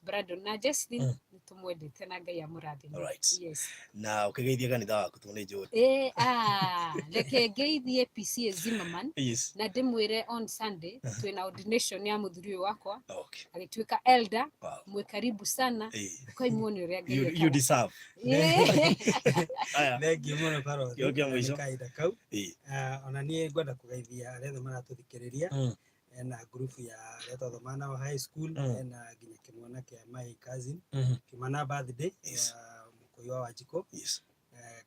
Speaker 2: Brandon na Jesslyn nĩ tũmwendete na Ngai amũrathime. Yes.
Speaker 1: Na ũkĩgeithia kanitha waku tondũ nĩ njũĩ.
Speaker 2: Eh, ah, reke ngeithie PCA Zimmerman na ndĩmwĩre on Sunday twĩna ordination ya mũthuri ũyũ wakwa agĩtuĩka elder. Mwĩ karibu sana ũkai muone ũrĩa Ngai
Speaker 1: You, you
Speaker 2: ekaga.
Speaker 1: deserve. Aya.
Speaker 3: Thengiũ mũno barothi
Speaker 1: Kĩo kĩa
Speaker 3: na nĩ
Speaker 1: mũico.
Speaker 3: kahinda kau. Ah, ona niĩ ngwenda kũgeithia arĩa othe maratũthikĩrĩria ena ngurubu ya arĩa twathomaga nao high school ena nginya kĩmwana kĩa my cousin kiuma na birthday ya mũkũyũ wa Wanjikũ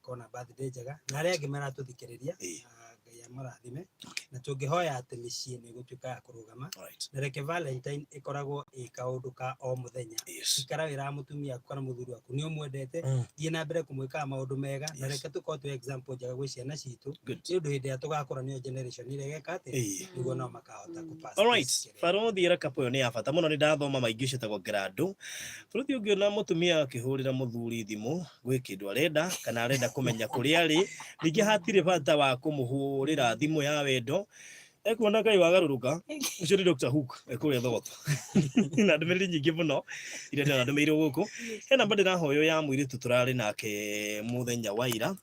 Speaker 3: kona birthday njega na arĩa angĩ maratũthikĩrĩria ah, Ngai amũrathime na tũngĩhoya atĩ mĩciĩ nĩ ĩgũtuĩka ya kũrũgama na reke Valentine ĩkoragwo ĩ kaũndũ ka o mũthenya ikara wĩraga mũtumia waku kana mũthuri waku nĩ ũmwendete thiĩ na mbere kũmwĩkaga maũndũ mega na reke tũkorwo twĩ example njega gwĩ ciana citũ nĩ ũndũ hĩndĩ ĩrĩa tũgakũra nĩyo generation ĩrĩa ĩgeka atĩ nĩguo nao makahota kũ-pass
Speaker 1: All right.
Speaker 3: this kĩrĩa.
Speaker 1: Barothi ĩra kapo ĩyo nĩ ya bata mũno nĩ ndathoma maingĩ ũcio tagwo Grado. Barothi ũngĩona mũtumia akĩhũrĩra mũthuri thimũ gwĩ kĩndũ arenda kana arenda kũmenya kũrĩa arĩ ningĩ hatirĩ bata wa kũmũhũrĩra thimũ ya wendo ekuona kai wagarũrũka ũcio nĩ Dr. Hook ekũrĩa Thogoto na ndũmĩrĩri nyingĩ mũno iria ndĩratũmĩirwo gũkũ he namba ndĩrahoywo ya mũirĩtu tũrarĩ nake mũthenya wa ira.